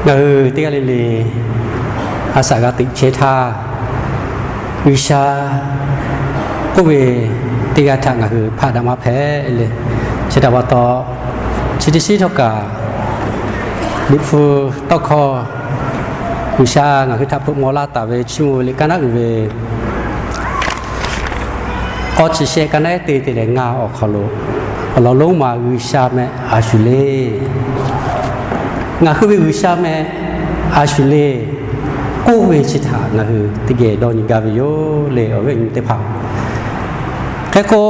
Ngaˬ hui teˇ g'aˇ le le a shaꞈ g'a teꞈ chehˇ htaˇ, G'uiˬsha k'oˆ ve teˇ g'aˇ htaꞈ ngaˬ hui hpaˆ daꞈ maˇ hpehꞈ le. Chi htaꞈ pa taw, chi teˇ shiˉ htawˇ kaꞈ Liꞈ hpu tawˇ hkawˇ G'uiˬsha ngaˬ hui htaꞈ hpeuꞈ maw laˇ taˍ ve chiˇ mvuh ve liꞈ kaˉ naˉ uiˍ ve k'awˇ chi shehˆ kaˉ naˉ te te leh ngaˇ awˬ hk'aw lo, awˬ lawn lonˉ ma G'uiˬsha meh a shuˍ le. Ngaˬ hui ve G'uiˬsha meh a shuˍ le k'oˆ ve chi htaꞈ ngaˬ hui teˇ geh dawˇ nyi gaˇ ve yoˬ le, awˬ viˉ awˬ nyi teˇ hpaˍ. Hk'e k'o,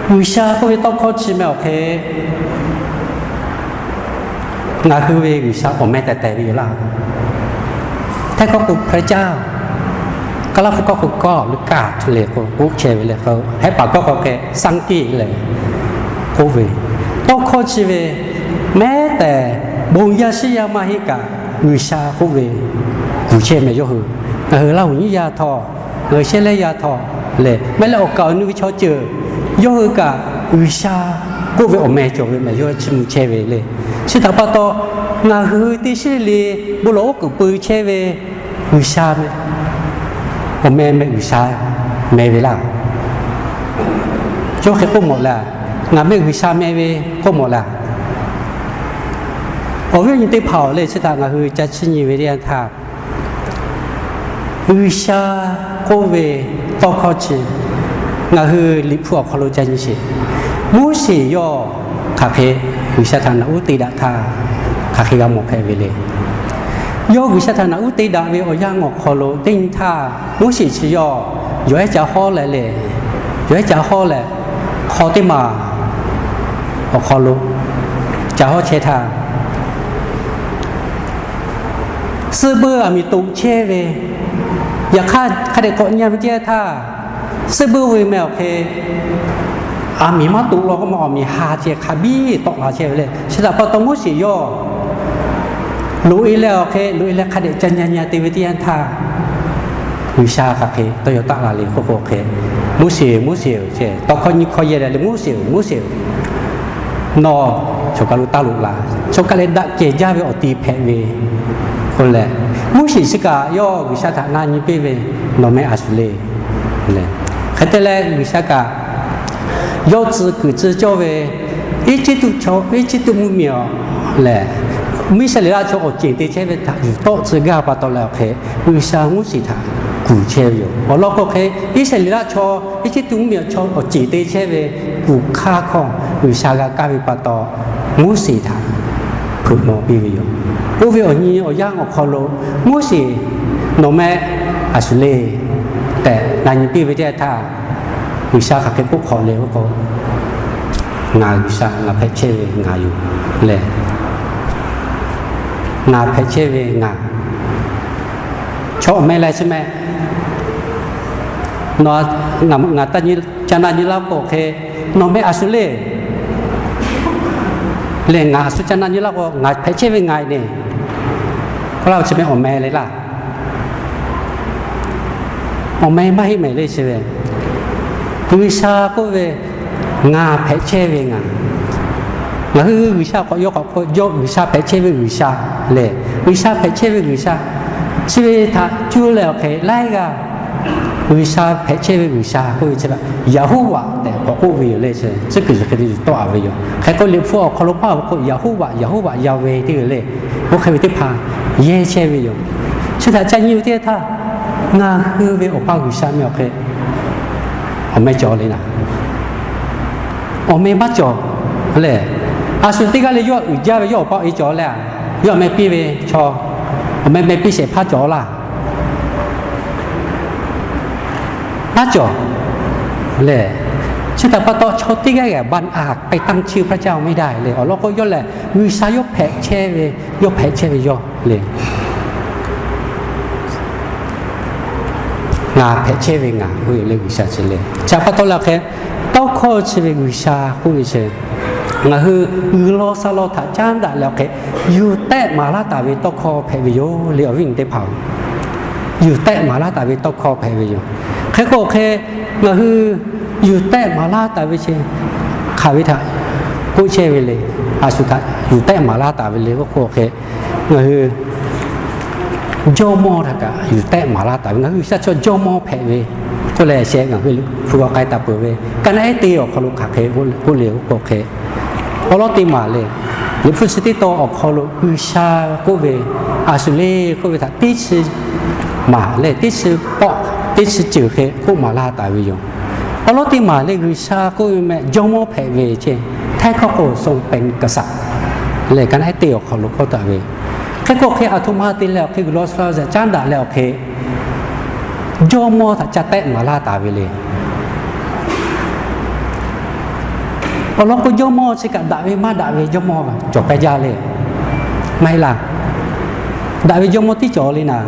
G'uiˬsha k'oˆ ve tawˇ hkawˇ chi meh awˬ hk'e ngaˬ hui ve G'uiˬsha awˬ meh tehˬ tehˬ ve yoˬ laˇ. Htehˇ hkawˇ k'o พระเจ้า, Kaˇlaˇ hpu hkawˇ k'o God leh God leh k'o k'oˆ chehˇ ve le. Hehˉ paˍ hkawˇ k'o hk'e สร้างสรรค์ leh k'oˆ ve, tawˇ hkawˇ chi ve mehˉ tehˬ bon yaˇ shiˉ yaˇ maˇ heˆ kaꞈ, G'uiˬsha k'oˆ ve kuˬ chehˇ meh yawˇ hui. Ngaˬ hui Laˇ huˍ nyiˇ yaˇ htawˇ, ngaˬ hui shehˇ lehˇ yaˇ htawˇ lehˬ, mehˉ leh awˬ kaˍ awˬ nu ve chaw ceuˬ yawˇ hui kaꞈ G'uiˬsha k'oˆ ve awˬ meh cawˬ ve meh yawˇ chiˇ mvuh chehˇ ve le. Chi htaꞈ pa taw, ngaˬ hui teˇ shiˉ le bon lawˬ oˉ k'oˍ pui chehˇ ve G'uiˬsha meh, awˬ meh meh G'uiˬsha meh ve laˇ. Yawˇ hk'e k'oˆ mawˬ leh, ngaˬ meh G'uiˬsha meh ve k'oˆ mawˬ leh, awˬ viˉ awˬ nyi teˇ hpaˍ awˬ leh chi htaꞈ ngaˬ hui ca chiˇ nyi ve teˇ yanˇ htaˇ, G'uiˬsha k'oˆ ve tawˇ hkawˇ chi ngaˬ hui Liꞈ hpu awˬ hk'aw lo ca nyi sheˍ. Moˉseˍ yawˇ hk'aˬ hk'e G'uiˬsha htaꞈ naꞈ uˉ te daꞈ htaˇ, hk'aˬ hk'e g'a mawˬ hpehꞈ ve le. Yawˇ G'uiˬsha htaꞈ naꞈ uˉ te daꞈ ve awˬ yanˇ awˬ hk'aw lo teˇ nyi htaˇ, Moˉseˍ chi yawˇ yawˬ ehˉ ca hawˉ leh le, yawˬ ehˉ ca hawˉ leh hk'aw teˇ maˬ awˬ hk'aw lo ca hawˉ chehˇ htaˇ, suhˆ buiˇ aˬ miˍ toꞈ chehˇ ve, yaꞈ hk'aˇ hk'a dehꞈ k'awꞈ nyi ve teˇ yanˇ htaˇ, suhˆ buiˇ ve meh awˬ hk'e aˬ miˍ maˇ toꞈ law k'o ma, aˬ miˍ ha ceh hk'a biˇ tawˆ la chehˇ ve le. Chi htaꞈ pa taw Moˉseˍ yawˇ loꞈ e leh awˬ hk'e loꞈ e leh hk'a dehꞈ ca nyi nyi te ve teˇ yanˇ htaˇ, G'uiˬsha hk'aˬ hk'e tawˇ yaw taˆ la le k'oˆ k'o hk'e, Moˉseˍ, Moˉseˍ-oˬ, tawˇ hkawˇ nyiˇ hkawˇ yehˇ leh le, Moˉseˍ-oˬ, Moˉseˍ-oˬ, nawˬ choˬ kaˬ lo taˇ loꞈ la. Choˬ kaˬ leh daꞈ kehˬ jaˇ ve awˬ ti hpehꞈ ve k'oˆ leh, Moˉseˍ chi kaꞈ yawˇ G'uiˬsha htaꞈ na nyi piˇ ve, nawˬ meh a shuˍ le. Hk'e te leh G'uiˬsha kaꞈ yawˇ tcuh kuiˬ tcuh cawˇ ve Eˇjiˇtuꞈ chaw, Eˇjiˇtuꞈ mvuhˇmiˬ awˬ lehˬ, Iˉsaˍreˍlaˆ chaw awˬ ceˬ te chehˇ ve htaꞈ yuˬ tawˆ tcuh gaˇ pa taw leh awˬ hk'e, G'uiˬsha Moˉseˍ htaꞈ kuˬ chehˇ ve yoˬ. Awˬ lawn k'o hk'e, Iˉsaˍreˍlaˆ chaw Eˇjiˇtuꞈ mvuhˇmiˬ chaw awˬ ceˬ te chehˇ ve kuˬ hk'aˇ hkawˇ G'uiˬsha g'a kaˇ ve pa taw, Moˉseˍ htaꞈ hpeuꞈ maw piˇ ve yoˬ. Oˇ ve awˬ nyi awˬ yanˇ awˬ hk'aw lo, Moˉseˍ nawˬ meh a shuˍ le tehꞈ na nyi piˇ ve teˇ yanˇ htaˇ, G'uiˬsha hk'aˬ hk'e k'oˆ hk'awꞈ le k'o, ngaˬ G'uiˬsha, ngaˬ hpehꞈ chehˇ ve ngaˬ yoˬ lehˬ, ngaˬ hpehꞈ chehˇ ve ngaˬ, chaw awˬ meh leh chi meh, nawˬ ngaˬ ca na nyi laˇ k'o hk'e, nawˬ meh a shuˍ le lehˬ, ngaˬ a shu ca na nyi laˇ k'o, ngaˬ hpehꞈ chehˇ ve ngaˬ ne, k'oˆ laˇ ve chi meh awˬ meh le laˇ. Awˬ meh maˇ heˆ mehˍ le chi ve, G'uiˬsha k'oˆ ve, ngaˬ hpehꞈ chehˇ ve ngaˬ. Ngaˬ hui G'uiˬsha k'awꞈ yaw k'awꞈ k'o, yawˇ G'uiˬsha hpehꞈ chehˇ ve G'uiˬsha lehˬ, G'uiˬsha hpehꞈ chehˇ ve G'uiˬsha, chi ve htaꞈ cuˇ leh awˬ hk'e laiˉ g'aˇ G'uiˬsha hpehꞈ chehˇ ve G'uiˬsha k'oˆ ve chi htaꞈ Yaˍhoˉvaꞈ tehꞈ k'awꞈ k'oˆ ve yoˬ le. Chi tcuhˉ kuiˬ chi hk'e te tawˆ a ve yoˬ. Hk'e k'o Liꞈ hpu awˬ hk'aw lo paˇ ve k'o, Yaˍhoˉvaꞈ, Yaˍhoˉvaꞈ, Yaˍhoˉvaꞈ Yaˍveh teˇ g'aˇ le, oˇ hk'e ve teˇ hpaˍ yehˇ chehˇ ve yoˬ. Chi htaꞈ ca nyi ve teˇ htaˇ, ngaˬ hui ve awˬ pa G'uiˬsha meh awˬ hk'e awˬ meh cawˬ le naˍ. Awˬ meh maˇ cawˬ lehˬ, a shu teˇ g'aˇ le yawˇ uiˍ jaˇ ve yawˇ awˬ pa awˬ e cawˬ leh, yawˇ meh piˇ ve chaw, awˬ meh meh piˇ shehˍ hpaˇ cawˬ laˇ. Maˇ cawˬ lehˬ, chi htaꞈ pa taw chaw teˇ g'aˇ g'aˇ บังอาจไปตั้งชื่อพระเจ้าไม่ได้ le. Awˬ lawn k'o yawˇ lehˬ G'uiˬsha yawˇ hpehꞈ chehˇ ve, yawˇ hpehꞈ chehˇ ve yawˇ le. Ngaˬ hpehꞈ chehˇ ve ngaˬ k'oˆ ve le G'uiˬsha chi le. Chi htaꞈ pa taw leh hk'e, tawˇ hkawˇ chi ve G'uiˬsha k'oˆ ve chi, ngaˬ hui uiˍ law sha law htaꞈ caˉ daꞈ leh awˬ hk'e, yuˬ tehˆ maˍ laˇ taˍ ve tawˇ hkawˇ hpehꞈ ve yoˬ le, awˬ viˉ awˬ nyi teˇ hpaˍ-oˬ. Yuˬ tehˆ maˍ laˇ taˍ ve tawˇ hkawˇ hpehꞈ ve yoˬ. Hk'e k'o hk'e, ngaˬ hui yuˬ tehˆ maˍ laˇ taˍ ve chi hk'aˬ ve htaꞈ k'oˆ chehˇ ve le. A shu htaꞈ yuˬ tehˆ maˍ laˇ taˍ ve le k'oˆ k'o hk'e, Ngaˬ hui jawˇmawˇ htaꞈ kaꞈ yuˬ tehˆ maˍ laˇ taˍ ve, ngaˬ hui G'uiˬsha chaw jawˇmawˇ hpehꞈ ve k'oˆ leh sheh ngaˬ hui hpu g'a k'ai taˍ peuˬ ve, ka naˉ ehˉ teˇ awˬ hk'aw lo hk'aˬ hk'e k'oˆ le k'oˆ k'o hk'e, awˬ lawn teˇ maˬ le, Liꞈ hpu chi teˇ tawn awˬ hk'aw lo G'uiˬsha k'oˆ ve, a shuˍ le k'oˆ ve htaꞈ teˇ chi maˍ leh teˇ chi pawˆ teˇ chi ceuˬ hk'e k'oˆ maˍ laˇ taˍ ve yoˬ. Awˬ lawn teˇ maˬ le, G'uiˬsha k'oˆ ve meh jawˇmawˇ hpehꞈ ve ceˇ, htaiˇ hkawˇ k'o ทรงเป็นกษัตริย์ leh ka naˉ ehˉ teˇ awˬ hk'aw lo k'oˆ taˍ ve. Hk'e k'o hk'e, aˬ htoꞈ ma te leh awˬ hk'e G'uiˬsha lo suh la zaꞈ caˉ daꞈ leh awˬ hk'e, jawˇmawˇ htaꞈ ca tehˆ maˍ laˇ taˍ ve le. Awˬ lawn k'o, jawˇmawˇ chi kaꞈ daꞈ ve maˇ daꞈ ve jawˇmawˇ cawˬ k'ai jaˇ le. Maˇ heˆ laˇ. Daꞈ ve jawˇmawˇ tiˉ cawˬ le naˍ.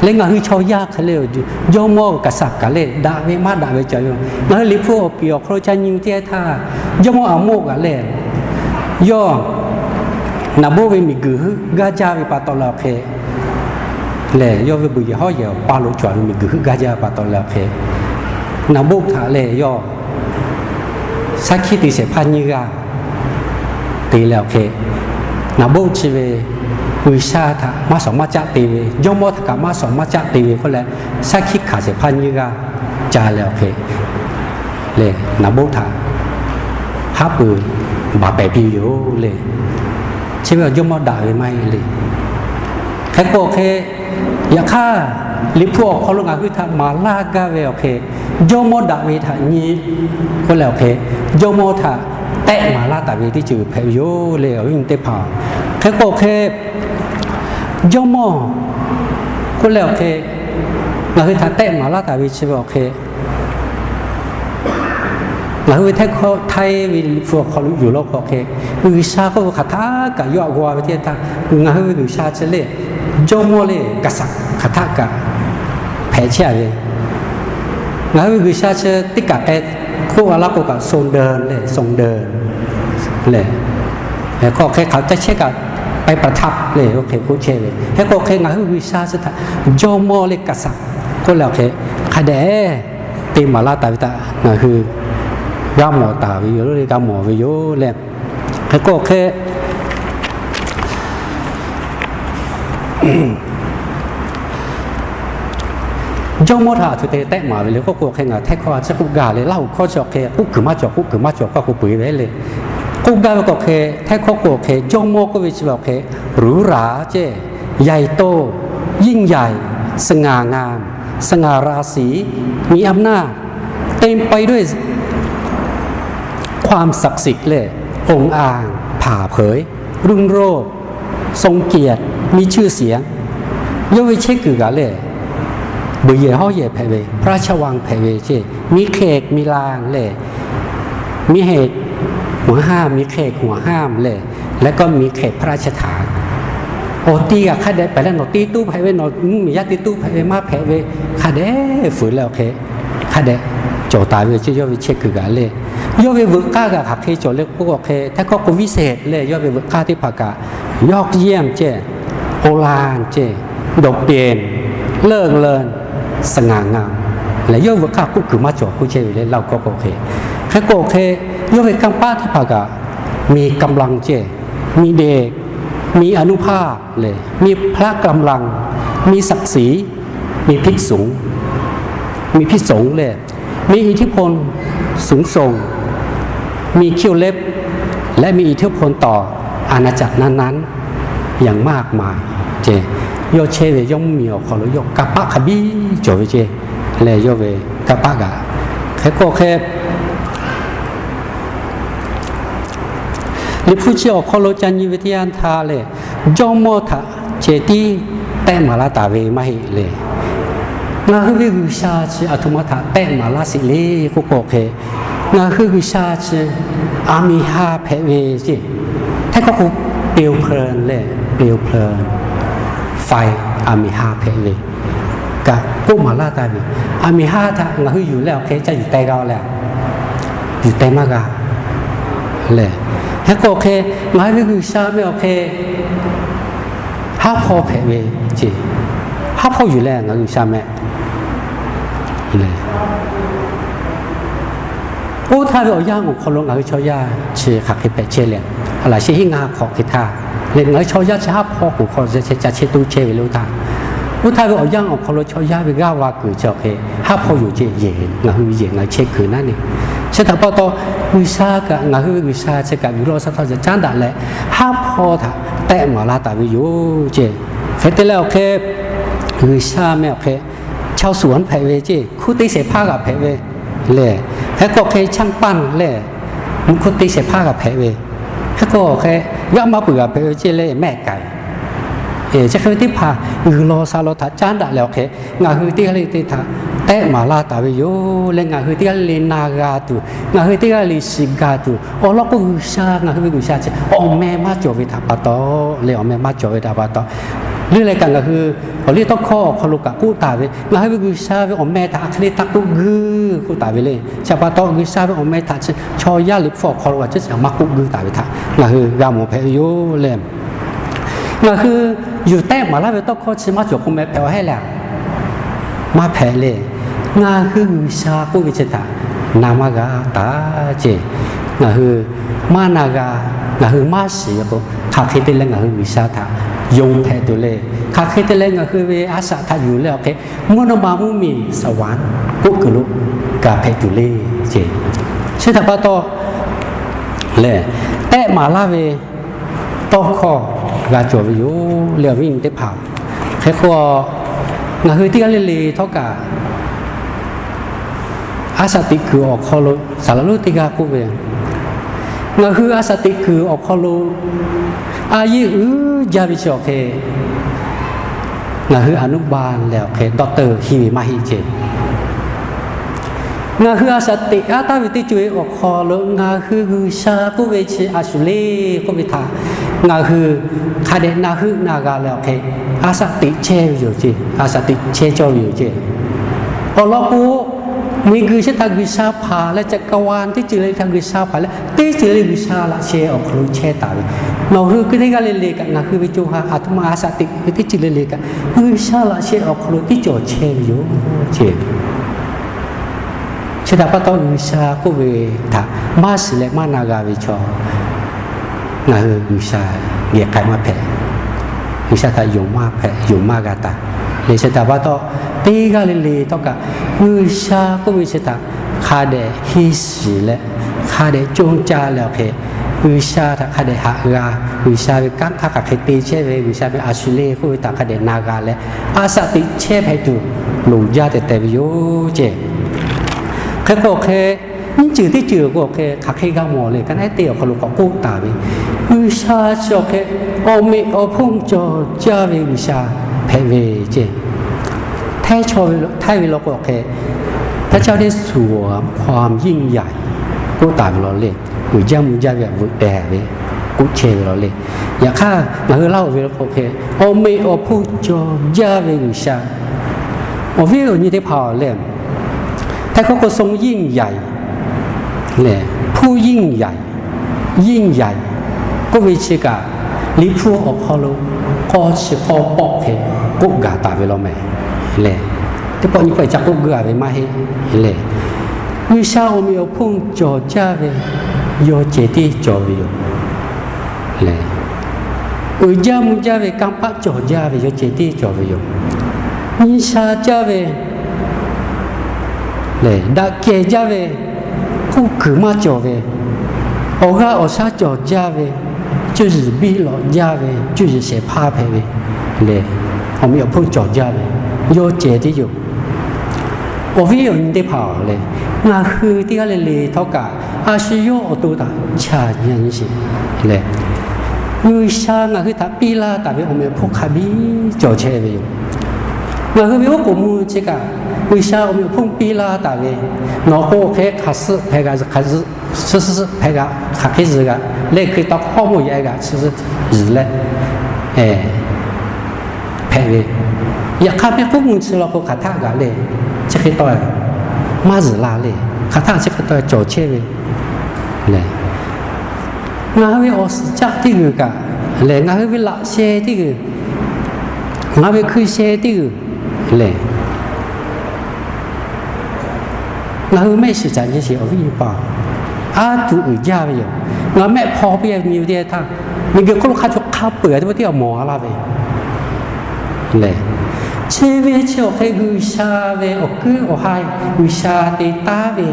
Leh ngaˬ hui chaw yaˇ hk'e le, jawˇmawˇ กษัตริย์ kaꞈ le, daꞈ ve maˇ daꞈ ve cawˬ ve. Ngaˬ hui Liꞈ hpu awˬ piˍ awˬ hk'aw lo ca nyi teˇ yanˇ htaˇ, jawˇmawˇ Aˍmoˆ kaꞈ le, yawˇ naˍ boˆ ve miˬguiˬ heuˆ gaˇ jaˇ ve pa taw leh awˬ hk'e, lehˬ yawˇ ve buiˬ yehˬ hawˉ yehˬ awˬ pa lo cawˬ ve miˬguiˬ heuˆ gaˇ jaˇ ve pa taw leh awˬ hk'e, naˍ boˆ htaꞈ lehˬ yawˇ shaˉ hkiˆ te shehˍ hpaˇ nyiˇ g'aˇ te leh awˬ hk'e, naˍ boˆ chi ve G'uiˬsha htaꞈ maˇ shawˍ maˇ caˆ te ve, jawˇmawˇ htaꞈ kaꞈ maˇ shawˍ maˇ caˆ te ve k'oˆ leh, shaˉ hkiˆ hkanˍ shehˍ hpaˇ nyiˇ g'aˇ ca leh awˬ hk'e, lehˬ naˍ boˆ htaꞈ haˉ pui baˬ pehˍ piˇ ve yoˬ le. Chi ve awˬ jawˇmawˇ daꞈ ve maˇ heˆ le. Hk'e k'o hk'e, yaꞈ hk'aˇ Liꞈ hpu awˬ hk'aw lo ngaˬ hui htaꞈ maˍ laˇ gaˇ ve awˬ hk'e, jawˇmawˇ daꞈ ve htaꞈ nyi k'oˆ leh awˬ hk'e, jawˇmawˇ htaꞈ tehˆ maˍ laˇ taˍ ve teˇ ceuˬ hpehꞈ ve yoˬ le, awˬ viˉ awˬ nyi teˇ hpaˍ. Hk'e k'o hk'e, jawˇmawˇ k'oˆ leh awˬ hk'e, ngaˬ hui htaꞈ tehˆ maˍ laˇ taˍ ve chi ve awˬ hk'e, ngaˬ hui ve htaiˇ hkawˇ htaiˇ ve Liꞈ hpu awˬ hk'aw lo yuˬ law k'o hk'e, G'uiˬsha k'oˆ ve hk'aˬ htaˆ kaꞈ yawˇ htaꞈ g'aw ve teˇ htaˇ, ngaˬ hui ve G'uiˬsha chi le, jawˇmawˇ le, กษัตริย์ hk'aˬ htaˆ kaꞈ hpehꞈ chehˇ a ve. Ngaˬ hui ve G'uiˬsha chi teˇ kaꞈ k'ai k'oˆ a laˇ k'o kaꞈ ทรงเดิม le, ทรงเดิม le. Hk'e k'o hk'e hk'aˬ caˇ chehˇ kaꞈ ไปประทับ le, oˇ hk'e k'oˆ chehˇ ve. Hk'e k'o hk'e ngaˬ hui G'uiˬsha chi htaꞈ jawˇmawˇ le, กษัตริย์ k'oˆ leh awˬ hk'e, hk'a dehꞈ te maˍ laˇ taˍ ve htaꞈ ngaˬ hui g'a mawˬ taˍ ve yoˬ le, g'a mawˬ ve yoˬ le. Hk'e k'o hk'e, jawˇmawˇ htaꞈ aˬ htoꞈ te tehˆ maˍ ve le k'oˆ k'o hk'e, ngaˬ htaiˇ hkawˇ a ciˉ k'oˆ gaˇ le, Laˇhuˍ hkawˇ chi awˬ hk'e k'oˆ kuiˬ maˇ cawˬ, k'oˆ kuiˬ maˇ cawˬ k'oˆ k'o peu eˬ ve le. K'oˆ gaˇ ve k'o hk'e, htaiˇ hkawˇ k'o hk'e, jawˇmawˇ k'oˆ ve chi ve awˬ hk'e หรูหรา ceˇ, ใหญ่โต ยิ่งใหญ่ สง่างาม สง่าราศี มีอำนาจ เต็มไปด้วยความศักดิ์สิทธิ์ le, องอาจ ผ่าเผย รุ่งโรจน์ ทรงเกียรติ มีชื่อเสียง. Yawˇ ve chehˇ kuiˬ kaꞈ le, buiˬ yehˬ hawˉ yehˬ hpehꞈ ve, พระราชวัง hpehꞈ ve ceˇ, มีเขต มีลาน le, มีเหตุห่วงห้าม มีเขตห่วงห้าม le, แล้วก็มีเขตพระราชฐาน. Awˬ ti kaꞈ hk'a dehꞈ pehꞈ leh, nawˬ ti tuˇ hpehꞈ ve, nawˬ mvuhˇmiˬ yaˇ ti tuˇ hpehꞈ ve maˇ hpehꞈ ve, hk'a dehꞈ fuiˍ leh awˬ hk'e, hk'a dehꞈ cawˬ taˍ ve ceˇ. Yawˇ ve chehˇ kuiˬ kaꞈ le, yawˇ ve veuꞈ k'aˇ kaꞈ hk'aˬ hk'e cawˬ le k'oˆ k'o hk'e, htaiˇ hkawˇ k'o วิเศษ le, yawˇ ve veuꞈ k'aˇ teˇ hpaˍ kaꞈ ยอดเยี่ยม ceˇ, โอฬาร ceˇ, โดดเด่น เลิศเลิศ สง่างาม leh, yawˇ ve veuꞈ k'aˇ k'oˆ kuiˬ maˇ cawˬ k'oˆ chehˇ ve le, Laˇhuˍ hkawˇ k'o hk'e. Hk'e k'o hk'e, yawˇ ve kanˇ paˆ teˇ hpaˍ kaꞈ มีกำลัง ceˇ, มีเดช มีอานุภาพ le, มีพละกำลัง มีศักดิ์ศรี มีพิษสงฆ์ มีพิษสงฆ์ le, มีอิทธิพลสูงส่ง มีเขี้ยวเล็บ และมีอิทธิพลต่ออาณาจักรนั้นๆ อย่างมากมาย ceˇ. Yawˇ chehˇ ve yawˇ mvuhˇmiˬ awˬ hk'aw lo yawˇ kanˇ paˆ hk'a biˇ cawˬ ve ceˇ, leh yawˇ ve kanˇ paˆ kaꞈ. Hk'e k'o hk'e, Liꞈ hpu chi awˬ hk'aw lo ca nyi ve teˇ yanˇ htaˇ lehˬ, jawˇmawˇ htaꞈ ceh tiˉ tehˆ maˍ laˇ taˍ ve maˇ heˆ le. Ngaˬ hui ve G'uiˬsha chi aˬ htoꞈ ma htaꞈ tehˆ maˍ laˇ sheˍ le k'oˆ k'o hk'e, ngaˬ hui G'uiˬsha chi อำมหิหะ hpehꞈ ve ceˇ. Htaiˇ hkawˇ k'o เปลวเพลิง leh, เปลวเพลิง ไฟ อำมหิหะ hpehꞈ ve kaꞈ k'oˆ maˍ laˇ taˍ ve. อำมหิหะ htaꞈ ngaˬ hui yuˬ leh awˬ hk'e ca yuˬ teh g'a leh, yuˬ teh maˇ g'a lehˬ. Hk'e k'o hk'e, ngaˬ hui ve G'uiˬsha meh awˬ hk'e haˉ hpawˇ hpehꞈ ve ceˇ. Haˉ hpawˇ yuˬ leh ngaˬ hui G'uiˬsha meh lehˬ, oˇ htaˇ ve awˬ yanˇ awˬ hk'aw lo ngaˬ hui chaw yaˇ chi hk'aˬ hk'e hpehꞈ chehˇ leh, laꞈ sheh hiˉ ngaˇ hk'awꞈ hk'e htaˇ, leh ngaˬ hui chaw yaˇ chi haˉ hpawˇ k'oˍ hk'aw ca chehˇ tuˬ chehˇ ve le oˇ htaˇ, oˇ htaˇ ve awˬ yanˇ awˬ hk'aw lo chaw yaˇ ve g'aˇ va kuiˬ chi awˬ hk'e haˉ hpawˇ yoˬ ceˇ. Yehˬ, ngaˬ hui ve yehˬ ngaˬ hui chehˇ kuiˬ naˉ ne. Chi htaꞈ pa taw, G'uiˬsha kaꞈ ngaˬ hui ve G'uiˬsha chi kaꞈ guiˬ law sha htawˇ caˉ daꞈ leh, haˉ hpawˇ htaꞈ tehˆ maˍ laˇ taˍ ve yoˬ ceˇ. Hk'e te leh awˬ hk'e G'uiˬsha meh awˬ hk'e chaw suhˍ hpehꞈ ve ceˇ, hkunˉ teˇ shehˍ hpaˇ g'aꞈ hpehꞈ ve lehˬ, hk'e k'o hk'e chaˇ paˇ lehˬ, mvuhˇ hkunˉ teˇ shehˍ hpaˇ g'aꞈ hpehꞈ ve, hk'e k'o hk'e g'aˇ maˇ peuˬ g'aꞈ hpehꞈ ve ceˇ leh mehˆ k'ai. Chi hk'e ve teˇ hpaˍ guiˬ law sha law htaꞈ caˉ daꞈ leh awˬ hk'e ngaˬ hui teˇ g'aˇ le le teˇ htaꞈ tehˆ maˍ laˇ taˍ ve yoˬ. Leh ngaˬ hui teˇ g'aˇ le le na g'a tuˬ, ngaˬ hui teˇ g'aˇ le le shiˍ gaˬ tuˬ, awˬ lawn k'o G'uiˬsha ngaˬ hui ve G'uiˬsha chi awˬ meh maˇ cawˬ ve htaꞈ pa taw, leh awˬ meh maˇ cawˬ ve htaꞈ pa taw, leuˉ leh kaꞈ ngaˬ hui awˬ liˇ tawˇ hkawˇ awˬ hk'aw lo kaꞈ k'oˆ taˍ ve, ngaˬ hui ve G'uiˬsha ve awˬ meh htaꞈ a hk'e le taˇ k'oˆ guiˇ k'oˆ taˍ ve le. Chi htaꞈ pa taw G'uiˬsha ve awˬ meh htaꞈ chaw yaˇ liꞈ hpu awˬ hk'aw lo kaꞈ chi htaꞈ maˇ k'oˆ guiˇ taˍ ve htaꞈ ngaˬ hui g'a mawˬ hpehꞈ ve yoˬ leh, ngaˬ hui yuˬ tehˆ maˍ laˇ ve tawˇ hkawˇ chi maˇ cawˬ k'o meh hpehꞈ awˬ heˆ le. Maˇ hpehꞈ le. Ngaˬ hui G'uiˬsha k'oˆ ve chi htaꞈ na maˇ g'a taˍ ceˇ. Ngaˬ hui maˇ na g'a, ngaˬ hui maˇ shiˍ ve k'o, hk'aˬ hk'e te leh ngaˬ hui G'uiˬsha htaꞈ yonˍ hpehꞈ tuˬ le. Hk'aˬ hk'e te leh ngaˬ hui ve a shaꞈ htaꞈ yuˬ leh awˬ hk'e mvuhˇ naw ma mvuhˇmiˬ saˍ wanˍ k'oˆ kuiˬ lo gaˬ hpehꞈ tuˬ le ceˇ. Chi htaꞈ pa taw lehˬ, tehˆ maˍ laˇ ve tawˇ hkawˇ g'a cawˬ ve yoˬ leh awˬ viˉ awˬ nyi teˇ hpaˍ, hk'e k'o ngaˬ hui teˇ g'aˇ le le htawˇ kaꞈ a shaꞈ teꞈ kuiˬ awˬ hk'aw lo saˍ laˍ lonˉ teˇ g'aˇ k'oˆ ve, ngaˬ hui a shaꞈ teꞈ kuiˬ awˬ hk'aw lo a yeˇ uiˍ jaˇ ve chi awˬ hk'e ngaˬ hui a nuˇ ba leh awˬ hk'e doctor henˇ ve maˇ heˆ ceˇ. Ngaˬ hui a shaꞈ teꞈ aˉ taˍ ve teˇ ceuˬ awˬ hk'aw lo ngaˬ hui G'uiˬsha k'oˆ ve chi a shuˍ le k'oˆ ve htaꞈ ngaˬ hui hk'a dehꞈ na heuˆ na g'a leh awˬ hk'e a shaꞈ teꞈ chehˇ ve yoˬ ceˇ. A shaꞈ teꞈ chehˇ cawˇ ve yoˬ ceˇ. Awˬ lawn k'o, miˬguiˬ chi htaꞈ G'uiˬsha hpanˍ leh, จักรวาล teˇ ceuˬ le htaꞈ G'uiˬsha hpanˍ leh, teˇ ceuˬ le G'uiˬsha laꞈ sheh awˬ hk'aw lo chehˇ taˍ ve, nawˬ hui teˇ g'aˇ le le kaꞈ ngaˬ hui ve co ha a htoꞈ ma a shaꞈ teꞈ ve teˇ ceuˬ le le kaꞈ G'uiˬsha laꞈ sheh awˬ hk'aw lo teˇ cawˬ chehˇ ve yoˬ ceˇ. Chi htaꞈ pa taw G'uiˬsha k'oˆ ve htaꞈ maˇ shiˍ leh maˇ na g'a ve chaw, ngaˬ hui G'uiˬsha geh k'ai maˇ hpehꞈ. G'uiˬsha htaꞈ yonˍ maˇ hpehꞈ, yonˍ maˇ g'a taˍ. Lehˬ chi htaꞈ pa taw, teˇ g'aˇ le le htawˇ kaꞈ G'uiˬsha k'oˆ ve chi htaꞈ hk'a dehꞈ henˇ shiˍ leh, hk'a dehꞈ conˇ caˇ leh awˬ hk'e, G'uiˬsha htaꞈ hk'a dehꞈ haꞈ g'a, G'uiˬsha ve kanˉ hk'aˇ hk'aˬ hk'e te chehˇ ve, G'uiˬsha ve a shuˍ le k'oˆ ve htaꞈ hk'a dehꞈ na g'a leh, a shaꞈ teꞈ chehˇ hpehꞈ tuˬ loˍ jaˇ tehꞈ tehꞈ ve yoˬ ceˇ. Hk'e k'o hk'e, nyiˇ ceuˬ teˇ ceuˬ k'o hk'e hk'aˬ hk'e g'a mawˬ le. Ka naˉ te awˬ hk'aw lo k'awꞈ k'oˆ taˍ ve, G'uiˬsha chi awˬ hk'e awˬ meꞈ awˬ hponˇ cawˬ jaˇ ve G'uiˬsha hpehꞈ ve ceˇ. Htaiˇ ve law k'o hk'e, พระเจ้าได้สวมความยิ่งใหญ่ k'oˆ taˍ ve law le. Uiˍ jaˇ mvuh jaˇ ve htaꞈ veuꞈ tehˬ ve k'oˆ chehˇ ve law le. Yaꞈ hk'aˇ ngaˬ hui laˇ oˬ ve law k'o hk'e, awˬ meꞈ awˬ hponˇ cawˬ jaˇ ve G'uiˬsha, awˬ viˉ awˬ nyi teˇ hpaˍ awˬ lehˬ, htaiˇ hkawˇ k'o ทรงยิ่งใหญ่ lehˬ ผู้ยิ่งใหญ่ ยิ่งใหญ่ k'oˆ ve chi kaꞈ, Liꞈ hpu awˬ hk'aw lo k'awˇ chi k'awˇ pawˆ hk'e k'oˆ gaˬ taˍ ve law mehˍ lehˬ, teˇ pawˆ nyi pawˆ ca k'oˆ guˇ a ve maˇ heˆ lehˬ, G'uiˬsha awˬ meꞈ awˬ hponˇ cawˬ jaˇ ve yawˇ cehˬ tiˉ cawˬ ve yoˬ. Lehˬ, uiˍ jaˇ mvuh jaˇ ve kanˇ paˆ cawˬ jaˇ ve yawˇ cehˬ tiˉ cawˬ ve yoˬ. Nyi sha jaˇ ve lehˬ, daꞈ kehˬ jaˇ ve, k'oˆ kuiˬ maˇ cawˬ ve, awˬ g'aˇ awˬ shaˉ cawˬ jaˇ ve, cuˇ yiˍ biˇ lawꞈ jaˇ ve, cuˇ yiˍ shehˍ hpaˇ hpehꞈ ve lehˬ, awˬ meꞈ awˬ hponˇ cawˬ jaˇ ve yawˇ cehˬ tiˉ yoˬ. Awˬ viˉ awˬ nyi teˇ hpaˍ lehˬ, ngaˬ hui teˇ g'aˇ le le htawˇ kaꞈ a shu yawˇ awˬ to htaꞈ chaˬ nyi nyi sheˍ lehˬ, G'uiˬsha ngaˬ hui htaꞈ piˇ laˇ taˍ ve awˬ meꞈ awˬ hponˇ hk'a biˇ cawˬ chehˇ ve yoˬ. Ngaˬ hui ve oˉ k'oˍ mvuh chi kaꞈ G'uiˬsha awˬ meꞈ awˬ hponˇ piˇ laˇ taˍ ve, nawˬ k'o hk'e hk'aˬ suhˆ hpehꞈ g'a, hk'aˬ suhˆ suhˆ suhˆ hpehꞈ g'a, hk'aˬ hk'e zuhˬ g'a, leh Hkriꞈ hk'aw mawˇ yaꞈ g'a suhˆ suhˆ zuhˬ leh hpehꞈ ve. Yaꞈ hk'aˇ mehˆ k'uˉ mvuh chi law k'o hk'aˬ htaˆ g'a le, chi hk'e taw maˇ zuhˬ la le, hk'aˬ htaˆ chi hk'e taw cawˬ chehˇ ve lehˬ, ngaˬ hui ve awˬ suhˍ caˆ teˇ g'uiˬ kaꞈ lehˬ, ngaˬ hui ve laꞈ sheh teˇ g'uiˬ, ngaˬ hui ve hkui sheh teˇ g'uiˬ lehˬ, ngaˬ hui mehˆ shiˍ caꞈ nyi sheˍ awˬ viˉ nyi paˍ-oˬ. aˉ tuˬ uiˍ jaˇ ve yoˬ. Ngaˬ mehˆ hpaw piˇ nyi ve teˇ yanˇ htaˇ, miˬguiˬ hk'oˆ lo hk'a cawˬ hk'a peu-eˬ teˇ pawˆ tiˉ a mawˬ a laˇ ve lehˬ, chi ve chi awˬ hk'e G'uiˬsha ve awˬ kuiˉ awˬ ha, G'uiˬsha te taˉ ve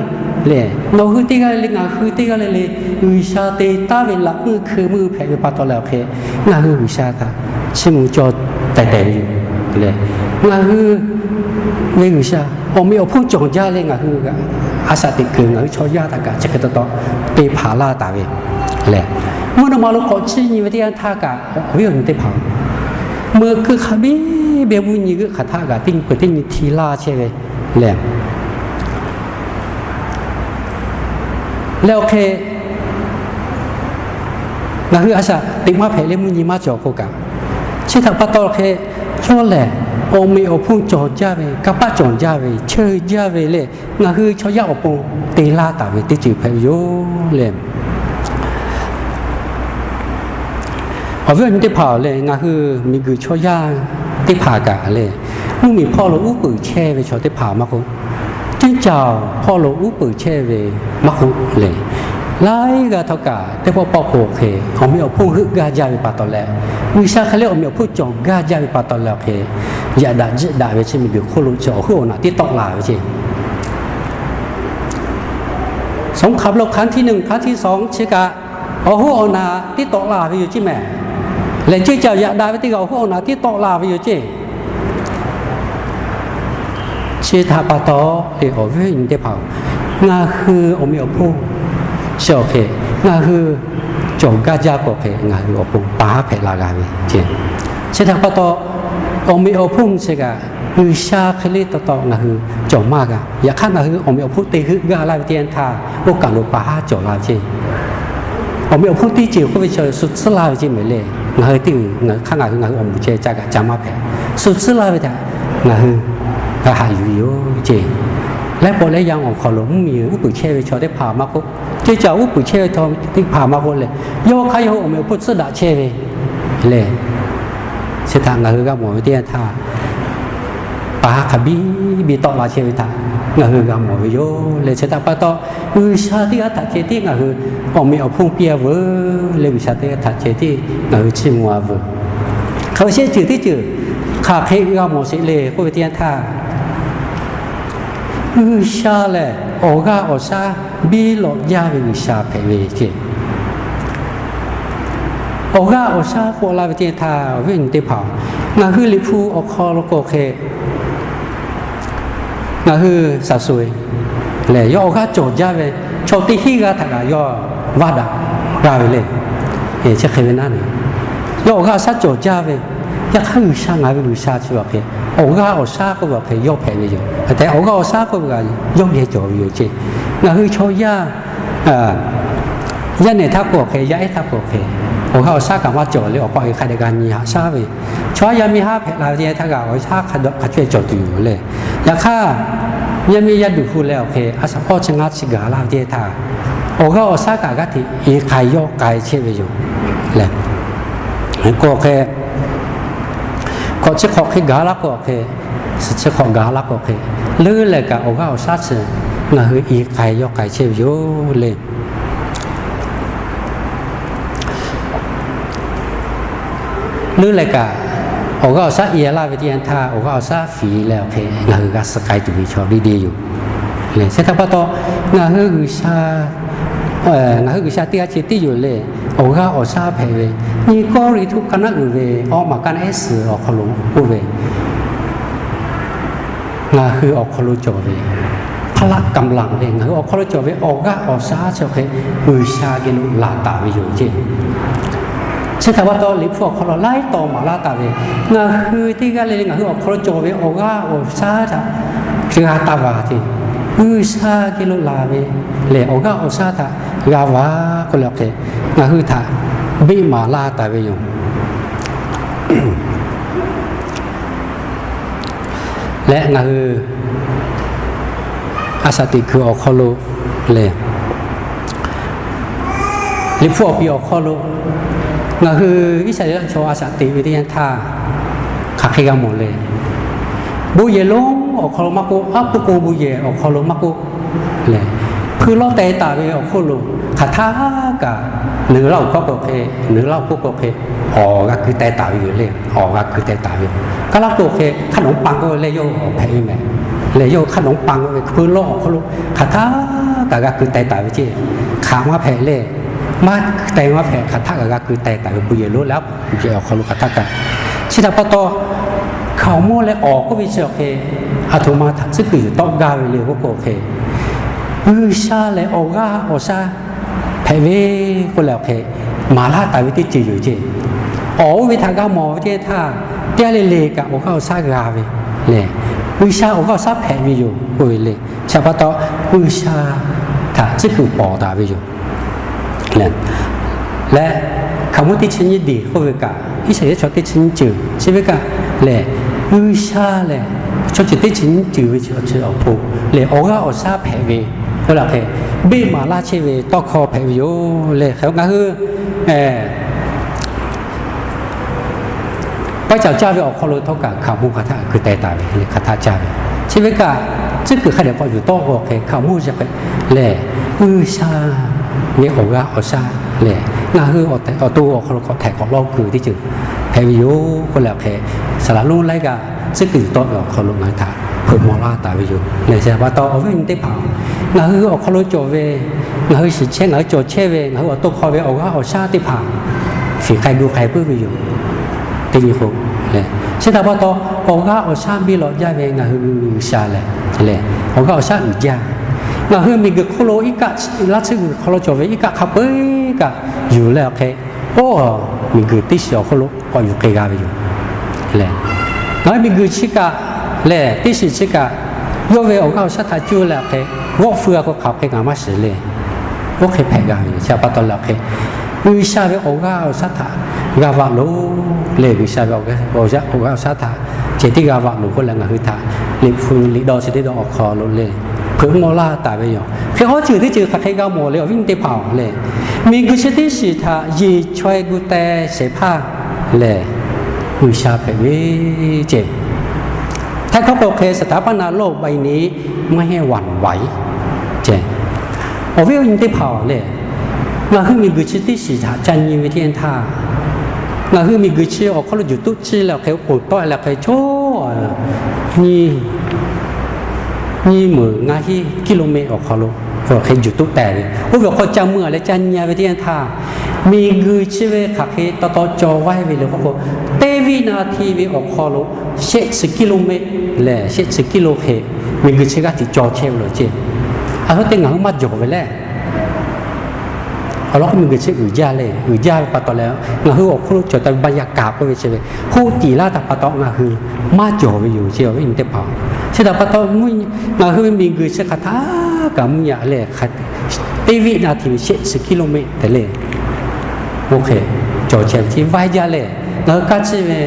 lehˬ, nawˬ hui teˇ g'aˇ le le, ngaˬ hui teˇ g'aˇ le le, G'uiˬsha te taˉ ve laꞈ meuˇ hkui meuˇ hpehꞈ ve pa taw leh awˬ hk'e, ngaˬ hui G'uiˬsha htaꞈ chiˇ mvuh cawˇ tehˬ tehˬ ve yoˬ lehˬ, ngaˬ hui ve G'uiˬsha awˬ meꞈ awˬ hponˇ cawˬ jaˇ leh ngaˬ hui a shaꞈ teꞈ kuiˬ ngaˬ hui chaw yaˇ htaꞈ kaꞈ chi hk'e taw taw te hpanˍ laˇ taˍ ve lehˬ, mvuhˇ naw ma lo k'awꞈ chiˇ nyi ve teˇ yanˇ htaˇ kaꞈ, awˬ viˉ awˬ nyi teˇ hpaˍ, meuꞈ keu hk'a biˇ biˇ mvuhˇ nyi g'euˆ hk'aˬ htaˇ kaꞈ teˇ nyi peuˬ teˇ nyi hti laˇ chehˇ ve lehˬ, leh awˬ hk'e ngaˬ hui a shaꞈ teꞈ maˇ hpehꞈ leh mvuhˇ nyi maˇ cawˬ k'o kaꞈ, chi htaꞈ pa taw hk'e, yawˇ lehˬ awˬ meꞈ awˬ hponˇ cawˬ jaˇ ve, kanˇ paˆ cawˬ jaˇ ve, chehˇ jaˇ ve lehˬ, ngaˬ hui chaw yaˇ awˬ pon te laˇ taˍ ve teˇ ceuˬ hpehꞈ ve yoˬ lehˬ. Awˬ viˉ awˬ nyi teˇ hpaˍ lehˬ, ngaˬ hui miˬguiˬ chaw yaˇ teˇ hpaˍ kaꞈ lehˬ, mvuhˇmiˬ hpawˇ lo uˉ peunˍ chehˇ ve chaw teˇ hpaˍ maˇ k'oˆ, teˇ caˬ hpawˇ lo uˉ peunˍ chehˇ ve maˇ k'oˆ lehˬ, laiˉ g'aˇ htawˇ kaꞈ teˇ pawˆ pawˆ k'o hk'e, awˬ meꞈ awˬ hponˇ heuˆ gaˇ jaˇ ve pa taw leh, G'uiˬsha hk'e le awˬ meꞈ awˬ hponˇ cawˬ gaˇ jaˇ ve pa taw leh awˬ hk'e, yaꞈ daꞈ jiˆ daꞈ ve chi miˬguiˬ hk'oˆ lo chi awˬ hoˉ awˬ naꞈ tiˉ tawˆ la ve ceˇ. สงครามโลกครั้งที่หนึ่ง ครั้งที่สอง chi kaꞈ, awˬ hoˉ awˬ naꞈ tiˉ tawˆ la ve yoˬ ceˇ mehˍ. Lehˬ, ceˇ caˬ yaꞈ daꞈ ve teˇ g'aˇ awˬ hoˉ awˬ naꞈ tiˉ tawˆ la ve yoˬ ceˇ. Chi htaꞈ pa taw, awˬ viˉ awˬ nyi teˇ hpaˍ-oˬ, ngaˬ hui awˬ meꞈ awˬ hponˇ chi awˬ hk'e ngaˬ hui cawˬ gaˇ jaˇ k'o hk'e, ngaˬ hui awˬ pon pa haˉ hpehꞈ la g'a ve ceˇ. Chi htaꞈ pa taw, awˬ meꞈ awˬ hponˇ chi kaꞈ G'uiˬsha hk'e le taw taw ngaˬ hui cawˬ maˇ g'a. Yaꞈ hk'aˇ ngaˬ hui awˬ meꞈ awˬ hponˇ te heuˆ gaˇ laˇ ve teˇ yanˇ htaˇ, oˇ kaˬ lo pa haˉ cawˬ la ve ceˇ. Awˬ meꞈ awˬ hponˇ teˇ ceuˬ k'oˆ ve chi shu tcuhˉ laˇ ve ceˇ mehˍ leh, ngaˬ hui teˇ g'uiˬ ngaˬ hui hk'aˇ ngaˬ hui ngaˬ hui awˬ moˍ ceh ca kaꞈ ca maˇ hpehꞈ. Shu tcuhˉ laˇ ve htaꞈ ngaˬ hui g'a haꞈ yuˬ ve yoˬ ceˇ. Laiˉ pawˆ laiˉ yanˇ awˬ hk'aw lo mvuhˇmiˬ uˉ peunˍ chehˇ ve chaw teˇ hpaˍ maˇ k'oˆ, ceˇ caˬ uˉ peunˍ chehˇ ve chaw teˇ hpaˍ maˇ k'oˆ leh, yawˇ hk'aˇ yawˇ awˬ meꞈ awˬ hponˇ tcuhˉ daꞈ chehˇ ve lehˬ, chi htaꞈ ngaˬ hui g'a mawˬ ve teˇ yanˇ htaˇ, pa haˉ hk'a biˇ biˇ tawˆ la chehˇ ve htaꞈ ngaˬ hui g'a mawˬ ve yoˬ lehˬ. Chi htaꞈ pa taw, G'uiˬsha teˇ g'aˇ htaꞈ ceh tiˉ ngaˬ hui awˬ meꞈ awˬ hponˇ piˇ a veuˬ leh, G'uiˬsha teˇ g'aˇ htaꞈ ceh tiˉ ngaˬ hui chiˇ mvuh a veuˬ. Hk'aˬ shehˆ ceuˬ teˇ ceuˬ hk'aˬ hk'e g'a mawˬ sheˍ le k'oˆ ve teˇ yanˇ htaˇ, G'uiˬsha lehˬ awˬ g'aˇ awˬ shaˉ biˇ lawꞈ jaˇ ve G'uiˬsha hpehꞈ ve ceˇ. Awˬ g'aˇ awˬ shaˉ k'oˆ laˇ ve teˇ yanˇ htaˇ, awˬ viˉ awˬ nyi teˇ hpaˍ-oˬ, ngaˬ hui Liꞈ hpu awˬ hk'aw lo k'o hk'e, ngaˬ hui shaˍ sho-e lehˬ, yawˇ awˬ g'aˇ cawˬ jaˇ ve, chaw teˇ hinˉ g'aˇ htaꞈ kaꞈ yawˇ vaˇ daꞈ g'a ve le. Chi hk'e ve naˉ ne, yawˇ awˬ g'aˇ awˬ shaˉ cawˬ jaˇ ve, yaꞈ hk'aˇ G'uiˬsha ngaˬ ve G'uiˬsha chi awˬ hk'e, awˬ g'aˇ awˬ shaˉ k'oˆ ve awˬ hk'e yawˇ hpehꞈ ve yoˬ. Hk'e te awˬ g'aˇ awˬ shaˉ k'oˆ ve kaꞈ yawˇ geh cawˬ ve yoˬ ceˇ. Ngaˬ hui chaw yaˇ yaˇ nehˬ htaˇ k'o awˬ hk'e, yaˇ ehˉ htaˇ k'o awˬ hk'e, awˬ g'aˇ awˬ shaˉ kaꞈ maˇ cawˬ leh awˬ pa e hk'a dehꞈ g'a nyi haꞈ shaˉ ve, chaw yaˇ miˇ haˉ hpehꞈ la ve teˇ yanˇ htaˇ g'a awˬ shaˉ hk'a cawehˇ cawˬ tuˬ yoˬ le. Yaꞈ hk'aˇ, yaˇ miˇ yaˇ duˬ hu leh awˬ hk'e a shaꞈ hpawˇ chi ngaˇ chi gaˬ laˇ ve teˇ yanˇ htaˇ, awˬ g'aˇ awˬ shaˉ kaꞈ g'aˇ hteꞈ e k'ai yawˇ k'ai chehˇ ve yoˬ le. K'o hk'e, hkawꞈ chi hk'awꞈ hk'e gaˬ laˇ k'o awˬ hk'e, chi hk'awꞈ gaˬ laˇ k'o hk'e, leuˉ leh kaꞈ awˬ g'aˇ awˬ shaˉ chi ngaˬ hui e k'ai yawˇ k'ai chehˇ ve yoˬ le. Leuˉ leh kaꞈ, awˬ g'aˇ awˬ shaˉ e laˇ ve teˇ yanˇ htaˇ, awˬ g'aˇ awˬ shaˉ fiˍ leh awˬ hk'e ngaˬ hui g'a suh k'ai tuˬ ve chaw deˇ deˇ yoˬ. Chi htaꞈ pa taw, ngaˬ hui G'uiˬsha, ngaˬ hui G'uiˬsha teˇ g'aˇ ceh tiˉ yoˬ leh, awˬ g'aˇ awˬ shaˉ hpehꞈ ve, nyi Kawˇrenˍhtuˆ ka naˉ uiˍ ve awˇ maˬ ka naˉ ehˉ suhˍ awˬ hk'aw lo k'oˆ ve, ngaˬ hui awˬ hk'aw lo cawˬ ve พละกำลัง leh ngaˬ hui awˬ hk'aw lo cawˬ ve awˬ g'aˇ awˬ shaˉ chi awˬ hk'e G'uiˬsha geh lo laˬ taˍ ve yoˬ ceˇ. Chi htaꞈ pa taw, Liꞈ hpu awˬ hk'aw lo laiˉ taw maˍ laˇ taˍ ve, ngaˬ hui teˇ g'aˇ le le ngaˬ hui awˬ hk'aw lo cawˬ ve awˬ g'aˇ awˬ shaˉ htaꞈ g'a taˇ va ceˇ. G'uiˬsha geh lo laˬ ve lehˬ, awˬ g'aˇ awˬ shaˉ htaꞈ g'a va k'oˆ leh awˬ hk'e, ngaˬ hui htaꞈ beˆ maˍ laˇ taˍ ve yoˬ. Leh ngaˬ hui a shaꞈ teꞈ kuiˬ awˬ hk'aw lo lehˬ, Liꞈ hpu awˬ piˍ awˬ hk'aw lo ngaˬ hui Iˉsaˍreˍlaˆ chaw a shaꞈ teꞈ ve teˇ yanˇ htaˇ, hk'aˬ hk'e g'a mawˬ le. Bon yehˬ lonˉ awˬ hk'aw lo maˇ k'oˆ, aˉ pu k'o bon yehˬ awˬ hk'aw lo maˇ k'oˆ lehˬ, hpuiˇ lawˇ teh taˍ ve awˬ hk'oˆ lo hk'aˬ htaˆ kaꞈ, Naˍ g'uiˬ laˇ oˍ hkawˇ k'o hk'e, Naˍ g'uiˬ laˇ oˍ hkawˇ k'o hk'e, awˬ g'a ku teh taˍ ve yoˬ le. Awˬ g'a ku teh taˍ ve yoˬ. Kaˇ laˇ k'o hk'e hk'aˇ nawˉ pa k'oˆ ve leh yawˇ hui awˬ hpehꞈ ve mehˍ. Lehˬ yawˇ hui hk'aˇ nawˉ pa k'oˆ ve hpuiˇ lawˇ awˬ hk'aw lo hk'aˬ htaˆ kaꞈ g'a ku teh taˍ ve ceˇ. Hk'aꞈ maˇ hpehꞈ leh, maˇ teh maˇ hpehꞈ, hk'aˬ htaˆ kaꞈ g'a ku teh taˍ ve pui yehˬ lonˉ leh aˉ poꞈ pui yehˬ awˬ hk'aw lo hk'aˬ htaˆ kaꞈ. Chi htaꞈ pa taw, hkaoˍmonˇ leh awˬ k'oˆ ve chi awˬ hk'e, aˬ htoꞈ ma htaꞈ tcuhˉ kuiˬ yuˬ tawˆ gaˇ ve le k'oˆ k'o hk'e, G'uiˬsha lehˬ awˬ g'aˇ awˬ shaˉ hpehꞈ ve k'oˆ leh awˬ hk'e, maˍ laˇ taˍ ve teˇ ceuˬ yoˬ ceˇ. Awˬ oˇ ve htaꞈ g'a mawˬ ve teˇ htaˇ, teˇ g'aˇ le le kaꞈ awˬ g'aˇ awˬ shaˉ g'a ve lehˬ, G'uiˬsha awˬ g'aˇ awˬ shaˉ hpehꞈ ve yoˬ k'oˆ ve le. Chi htaꞈ pa taw, G'uiˬsha htaꞈ tcuhˉ kuiˬ pawˍ taˍ ve yoˬ. Leh, hkaoˍmonˇ teˇ chi nyiˇ deˬ k'oˆ ve kaꞈ, Iˉsaˍreˍlaˆ chaw teˇ chi nyiˇ ceuˬ chi ve kaꞈ lehˬ, G'uiˬsha lehˬ chaw ceuˬ teˇ chi nyiˇ ceuˬ ve chi awˬ pon lehˬ awˬ g'aˇ awˬ shaˉ hpehꞈ ve k'oˆ leh hk'e, beˆ maˍ laˇ chehˇ ve tawˇ hkawˇ hpehꞈ ve yoˬ lehˬ. Hk'e ngaˬ hui paˉ caˍ caˇ ve awˬ hk'aw lo htawˇ kaꞈ hkaoˍmonˇ hk'aˬ htaˆ ku teh taˍ ve le, hk'aˬ htaˆ caˇ ve. Chi ve kaꞈ, tcuhˉ kuiˬ hk'a dehꞈ k'awꞈ yuˬ tawˆ k'o hk'e, hkaoˍmonˇ chi hk'e lehˬ, G'uiˬsha ve awˬ g'aˇ awˬ shaˉ lehˬ, ngaˬ hui awˬ to awˬ hk'aw lo k'awꞈ htehꞈ k'awꞈ lawˇ kuiˬ teˇ ceuˬ hpehꞈ ve yoˬ k'oˆ leh hk'e, saˍ laˍ lonˉ laiˉ g'aˇ tcuhˉ kuiˬ yuˬ tawˆ ve awˬ hk'aw lo ngaˬ hui htaꞈ hpeuꞈ maw laˇ taˍ ve yoˬ. Lehˬ chi htaꞈ pa taw, awˬ viˉ awˬ nyi teˇ hpaˍ, ngaˬ hui awˬ hk'aw lo cawˬ ve, ngaˬ hui shiˍ chehˇ, ngaˬ hui cawˬ chehˇ ve ngaˬ hui awˬ to hk'aw ve awˬ g'aˇ awˬ shaˉ teˇ hpaˍ fiˍ k'ai gu k'ai puiˉ ve yoˬ. Teˇ nyi k'o, chi htaꞈ pa taw, awˬ g'aˇ awˬ shaˉ biˇ lawꞈ jaˇ ve ngaˬ hui G'uiˬsha lehˬ, lehˬ awˬ g'aˇ awˬ shaˉ uiˍ jaˇ. Ngaˬ hui miˬguiˬ hk'oˆ lo iˉ kaˆ, laˇ tsuhˇ g'uiˬ hk'aw lo cawˬ ve iˉ kaˆ hk'a peu-eˬ kaꞈ yuˬ leh awˬ hk'e, oˇ miˬguiˬ teˇ shiˍ awˬ hk'oˆ lo k'awꞈ yuˬ k'ai g'a ve yoˬ. Lehˬ, ngaˬ hui miˬguiˬ chi kaꞈ lehˬ, teˇ shiˍ chi kaꞈ yawˇ ve awˬ g'aˇ awˬ shaˉ htaꞈ cuˇ leh awˬ hk'e, g'awˆ feu g'a k'o hk'aˬ hk'e ngaˬ maˇ shiˍ le. Oˇ hk'e hpehꞈ g'a ve yoˬ. Chi htaꞈ pa taw leh awˬ hk'e, G'uiˬsha ve awˬ g'aˇ awˬ shaˉ htaꞈ g'a vaꞈ loˬ lehˬ, G'uiˬsha ve awˬ g'aˇ awˬ shaˉ htaꞈ ceh tiˉ g'a vaꞈ loˬ k'oˆ leh ngaˬ hui htaꞈ Liꞈ hpu liꞈ dawˇ chi teˇ dawˇ awˬ hk'aw lo lehˬ, hpeuꞈ maw laˇ taˍ ve yoˬ. Hk'e awˬ ceuˬ teˇ ceuˬ hk'aˬ hk'e g'a mawˬ le, awˬ viˉ awˬ nyi teˇ hpaˍ-oˬ lehˬ, miˬguiˬ chi teˇ shiˍ htaꞈ yeˬ chaweh gu teh shehˍ hpaˇ lehˬ, G'uiˬsha hpehꞈ ve ceˇ. Htaiˇ hkawˇ k'o hk'e, สถาปนาโลกใบนี้ไม่ให้หวั่นไหว ceˇ. Awˬ viˉ awˬ nyi teˇ hpaˍ-oˬ lehˬ, ngaˬ hui miˬguiˬ chi teˇ shiˍ htaꞈ ca nyi ve teˇ yanˇ htaˇ, ngaˬ hui miˬguiˬ chi awˬ hk'aw lo juˬ tuˆ ciˇ leh awˬ hk'e ponˬ tawˆ leh awˬ hk'e chaw nyiˇ meuˍ ngaˇ hiˉ kiˇ lo mehˆ awˬ hk'aw lo awˬ hk'e juˬ tuˆ teh ve, oˇ ve awˬ hk'aw ca mui-a leh ca nyi-a ve teˇ yanˇ htaˇ, miˬguiˬ chi ve hk'aˬ hk'e taw taw cawˬ vaiˇ ve le k'oˆ k'o, teˇ viˉ naˍ htiˇ ve awˬ hk'aw lo shehˆ chi kiˇ lo mehˆ lehˬ shehˆ chi kiˇ lo hk'e miˬguiˬ chi g'aˇ hteꞈ cawˬ chehˇ ve lo ceˇ. A htoꞈ te ngaˬ hui maˇ jawˬ ve lehˬ, awˬ lawn k'o miˬguiˬ chi uiˍ jaˇ le. Uiˍ jaˇ ve pa taw leh, ngaˬ hui awˬ hk'oˆ lo cawˬ taˍ ve บรรยากาศ k'oˆ ve chi ve hoˆ tiˍ laˇ htaꞈ pa taw ngaˬ hui maˇ jawˬ ve yoˬ ceˇ, awˬ viˉ awˬ nyi teˇ hpaˍ. Chi htaꞈ pa taw, ngaˬ hui ve miˬguiˬ chi hk'aˬ htaˇ kaꞈ mvuhˇ yaꞈ leh, teˇ viˉ naˍ htiˇ ve shehˆ chi kiˇ lo mehˆ te le, oˇ hk'e cawˬ chehˇ ve chi vaiˇ jaˇ leh, ngaˬ hui kaˇ ciˇ ve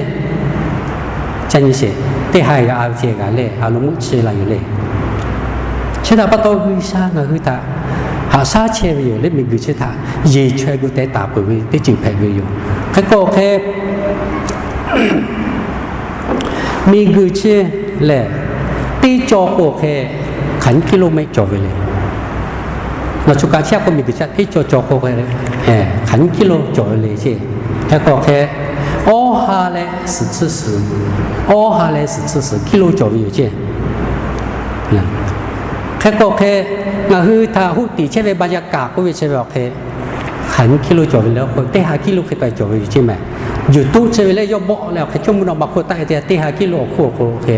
ca nyi sheˍ, teˇ ha g'a ve chi g'a leh a lo meuˆ chi la yoˬ le. Chi htaꞈ pa taw G'uiˬsha ngaˬ hui htaꞈ haꞈ shaˉ chehˇ ve yoˬ leh, miˬguiˬ chi htaꞈ yeˬ chaweh gu teh taˍ peuˬ ve teˇ ceuˬ hpehꞈ ve yoˬ. Hk'e k'o hk'e, miˬguiˬ chi lehˬ, teˇ caw k'o hk'e hk'aˬ nyiˇ kiˇ lo mehˆ cawˬ ve le. Nawˬ chu kaꞈ chehˇ k'o miˬguiˬ chi teˇ caw caw k'o hk'e hk'aˬ nyiˇ kiˇ lo cawˬ ve le ceˇ. Hk'e k'o hk'e, awˇ ha leh suhˍ tsuhˇ suhˍ, awˇ ha leh suhˍ tsuhˇ suhˍ kiˇ lo cawˬ ve yoˬ ceˇ. Hk'e k'o hk'e, ngaˬ hui htaꞈ hoˆ tiˍ chehˇ ve บรรยากาศ k'oˆ ve chi ve awˬ hk'e hk'aˬ nyiˇ kiˇ lo cawˬ ve le k'o, teˇ ha kiˇ lo hk'e taw cawˬ ve yoˬ ceˇ mehˍ. Juˬ tuˆ chehˇ ve lehˬ, yawˇ bawˆ leh awˬ hk'e cawˇ mvuhˇ naw ma hk'oˆ taˆ e teˇ ha kiˇ lo awˬ hk'oˆ awˬ hk'oˆ hk'e,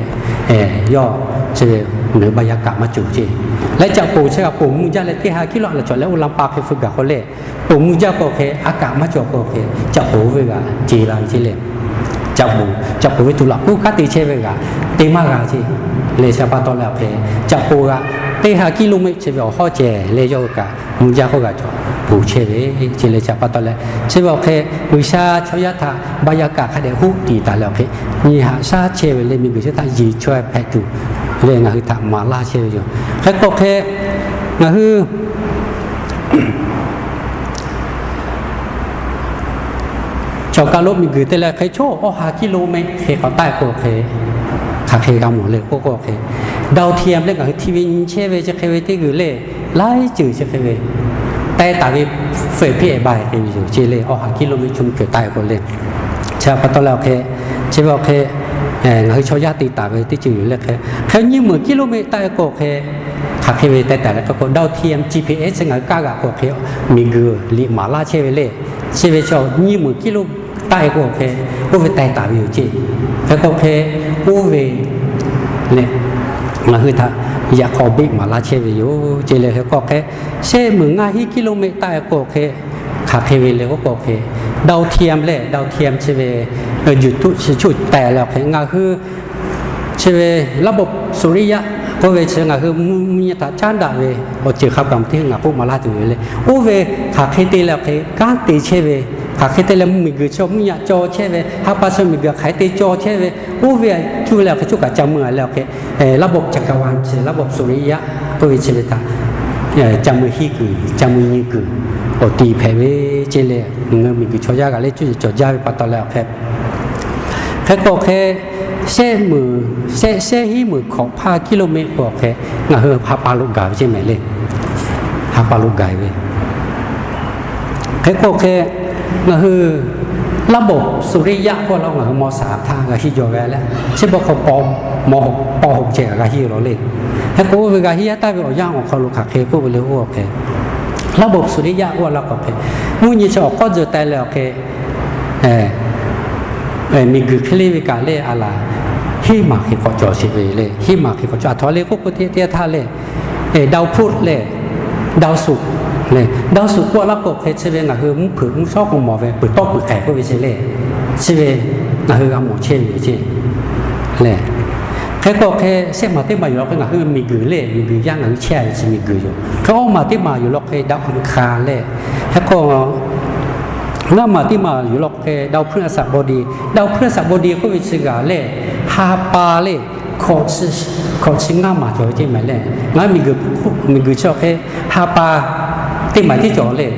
yawˇ chi ve ngaˬ hui บรรยากาศ maˇ cawˬ ceˇ. Leh caꞈ poˍ chi g'a poˬ mvuh jaˇ leh teˇ ha kiˇ lo a laˬ cawˬ leh oˇ la pa hk'e feu gaˬ k'o lehˬ, poˬ mvuh jaˇ k'o hk'e a kaꞈ maˇ cawˬ k'o hk'e, caꞈ poˍ ve g'a ce la ve ceˇ le. Caꞈ poˍ, caꞈ poˍ ve tuˬ laꞈ k'oˉ kanˉ te chehˇ ve g'a te maˇ g'a ceˇ. Lehˬ chi pa taw leh awˬ hk'e, caꞈ poˍ g'a teˇ ha kiˇ lo mehˆ chi ve awˬ hawˉ cehˬ leh yawˇ hui kaꞈ mvuh jaˇ k'oˆ g'a cawˬ poˬ chehˇ ve ceˇ. Lehˬ chi pa taw leh chi ve awˬ hk'e, G'uiˬsha chaw yaˇ htaꞈ บรรยากาศ hk'a dehꞈ hoˆ tiˍ taˍ leh awˬ hk'e, nyi haꞈ shaˉ chehˇ ve leh miˬguiˬ chi htaꞈ yeˬ chaweh hpehꞈ tuˬ leh ngaˬ hui htaꞈ maˍ laˇ chehˇ ve yoˬ. Hk'e k'o hk'e, ngaˬ hui cawˬ kaˬ lo miˬguiˬ te leh hk'e chaw awˇ ha kiˇ lo mehˆ hk'e k'awꞈ taˆ k'o hk'e, hk'aˬ hk'e g'a mawˬ le k'oˆ k'o hk'e, ดาวเทียม leh ngaˬ hui ทีวี nyi chehˇ ve chi hk'e ve teˇ g'uiˬ lehˬ, laiˉ ceuˬ chi hk'e ve teh taˍ ve, fehꞈ hpeˆ e ba e hk'e ve yoˬ ceˇ le. Awˬ ha kiˇ lo meˆ chu mvuh keu taˆ e k'o le, chi pa taw leh awˬ hk'e, chi ve awˬ hk'e ngaˬ hui chaw yaˇ te taˍ ve teˇ ceuˬ yoˬ le hk'e. Hk'e nyiˇ meunˍ kiˇ lo meˆ taˆ e k'o hk'e, hk'aˬ hk'e ve teh taˍ leh k'o, dawˇ htiˇ yam G P S ngaˬ hui kaˇ g'aꞈ k'o hk'e, miˬguiˬ liꞈ maˍ laˇ chehˇ ve le. Chi ve chaw nyiˇ meunˍ kiˇ lo taˆ e k'o hk'e, oˇ ve teh taˍ ve yoˬ ceˇ. Hk'e k'o hk'e, oˇ ve leh ngaˬ hui htaꞈ yaꞈ k'aw beˆ maˍ laˇ chehˇ ve yoˬ ceˇ le. Hk'e k'o hk'e, shehˆ meunˍ ngaˇ hiˉ kiˇ lo meˆ taˆ e k'o hk'e, hk'aˬ hk'e ve le k'oˆ k'o hk'e, dawˇ htiˇ yam le, dawˇ htiˇ yam chi ve YouTube chi choˬ teh leh awˬ hk'e ngaˬ hui chi ve ระบบสุริยะ k'oˆ ve chi ngaˬ hui mvuhˇ nyi htaꞈ caˉ daꞈ ve awˬ ceuˬ hk'a kaꞈ teˇ ngaˬ k'oˆ maˍ laˇ tuˬ ve le. Oˇ ve hk'aˬ hk'e te leh awˬ hk'e kanˉ te chehˇ ve, hk'aˬ hk'e te leh mvuhˇ miˬguiˬ chi mvuhˇ nyi cawˬ chehˇ ve, ha pa chi miˬguiˬ hk'aˬ hk'e te cawˬ chehˇ ve, oˇ ve cuˇ leh awˬ hk'e coˇ kaꞈ ca mui a leh awˬ hk'e ระบบจักรวาล chi ระบบสุริยะ k'oˆ ve chi ve htaꞈ ca mui hiˉ kuiˬ, ca mui nyi kuiˬ awˬ ti hpehꞈ ve ceˇ le. Ngaˬ hui miˬguiˬ chaw yaˇ g'aꞈ le cuˇ yiˍ cawˬ jaˇ ve pa taw leh awˬ hk'e, hk'e k'o hk'e, shehˆ meunˍ, shehˆ, shehˆ hiˉ meunˍ hkawꞈ hpaˇ kiˇ lo meˆ k'o hk'e, ngaˬ hui ha pa lo gaˬ ve ceˇ mehˍ le. Ha pa lo gaˬ ve. Hk'e k'o hk'e, ngaˬ hui ระบบสุริยะ k'oˆ la ngaˬ hui ม.สาม htaˇ g'a hiˆ jaw ve le. Chi beuꞈ k'o paw, mawˬ paw hoꞈ ceh kaꞈ g'a hiˆ law le. Hk'e k'o oˇ ve g'a hiˆ yaˇ taˍ ve awˬ yanˇ awˬ hk'aw lo hk'aˬ hk'e k'oˆ ve le oˇ awˬ hk'e, ระบบสุริยะ k'oˆ la k'o hk'e, mvuhˇ nyi chi awˬ k'awˇ tzuhˬ teh leh awˬ hk'e, miˬguiˬ hk'e le ve kaꞈ le a laˬ, hiˉ maˬ hk'e k'awꞈ cawˬ sheˍ ve le. Hiˉ maˬ hk'e k'awꞈ cawˬ. Aˬ htoꞈ ma le k'oˆ k'o teˇ htaˇ le, ดาวพุธ leh ดาวศุกร์ le. ดาวศุกร์ k'oˆ la k'o hk'e chi ve ngaˬ hui mvuhˇ hpeuꞈ mvuhˇ shawˉ k'o mawˬ ve peuˬ tawˆ peuˬ k'ehˬ k'oˆ ve chi le. Chi ve ngaˬ hui g'a mawˬ chehˇ ve yoˬ ceˇ le. Hk'e k'o hk'e shehˆ maˬ teˇ maˬ yoˬ law hk'e ngaˬ hui miˬguiˬ le, miˬguiˬ yaˇ ngaˬ hui chehˇ ve chi miˬguiˬ yoˬ. Hk'e awˇ maˬ teˇ maˬ yoˬ law hk'e ดาวอังคาร le. Hk'e k'o ngaˇ maˬ teˇ maˬ yoˬ law hk'e ดาวพฤหัสบดี. ดาวพฤหัสบดี k'oˆ ve chi g'aꞈ le, ha pa le, hkawꞈ chi ngaˇ maˬ cawˬ ve ceˇ mehˍ le. Ngaˬ hui miˬguiˬ chi awˬ hk'e ha pa teˇ maˬ tiˉ cawˬ le.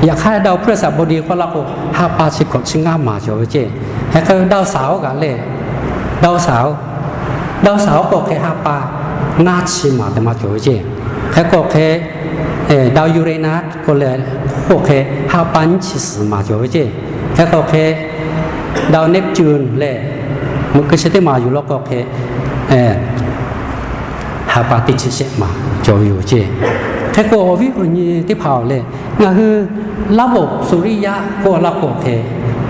Yaꞈ hk'aˇ ดาวพฤหัสบดี k'oˆ la k'o ha pa chi hkawꞈ chi ngaˇ maˬ cawˬ ve ceˇ. Hk'e k'o ดาวเสาร์ g'aꞈ le, ดาวเสาร์, ดาวเสาร์ k'o hk'e ha pa ngaˇ chi maˬ teˇ maˬ cawˬ ve ceˇ. Hk'e k'o hk'e ดาวยูเรนัส k'oˆ le, k'o hk'e ha pa nyiˇ chi suhˍ maˬ cawˬ ve ceˇ. Hk'e k'o hk'e ดาวเนปจูน le, meuꞈ keu chi teˇ maˬ yoˬ law k'o hk'e ha pa teˇ chi shehˆ maˬ cawˬ ve yoˬ ceˇ. Hk'e k'o awˬ viˉ awˬ nyi teˇ hpaˍ-oˬ le, ngaˬ hui ระบบสุริยะ k'oˆ la k'o hk'e,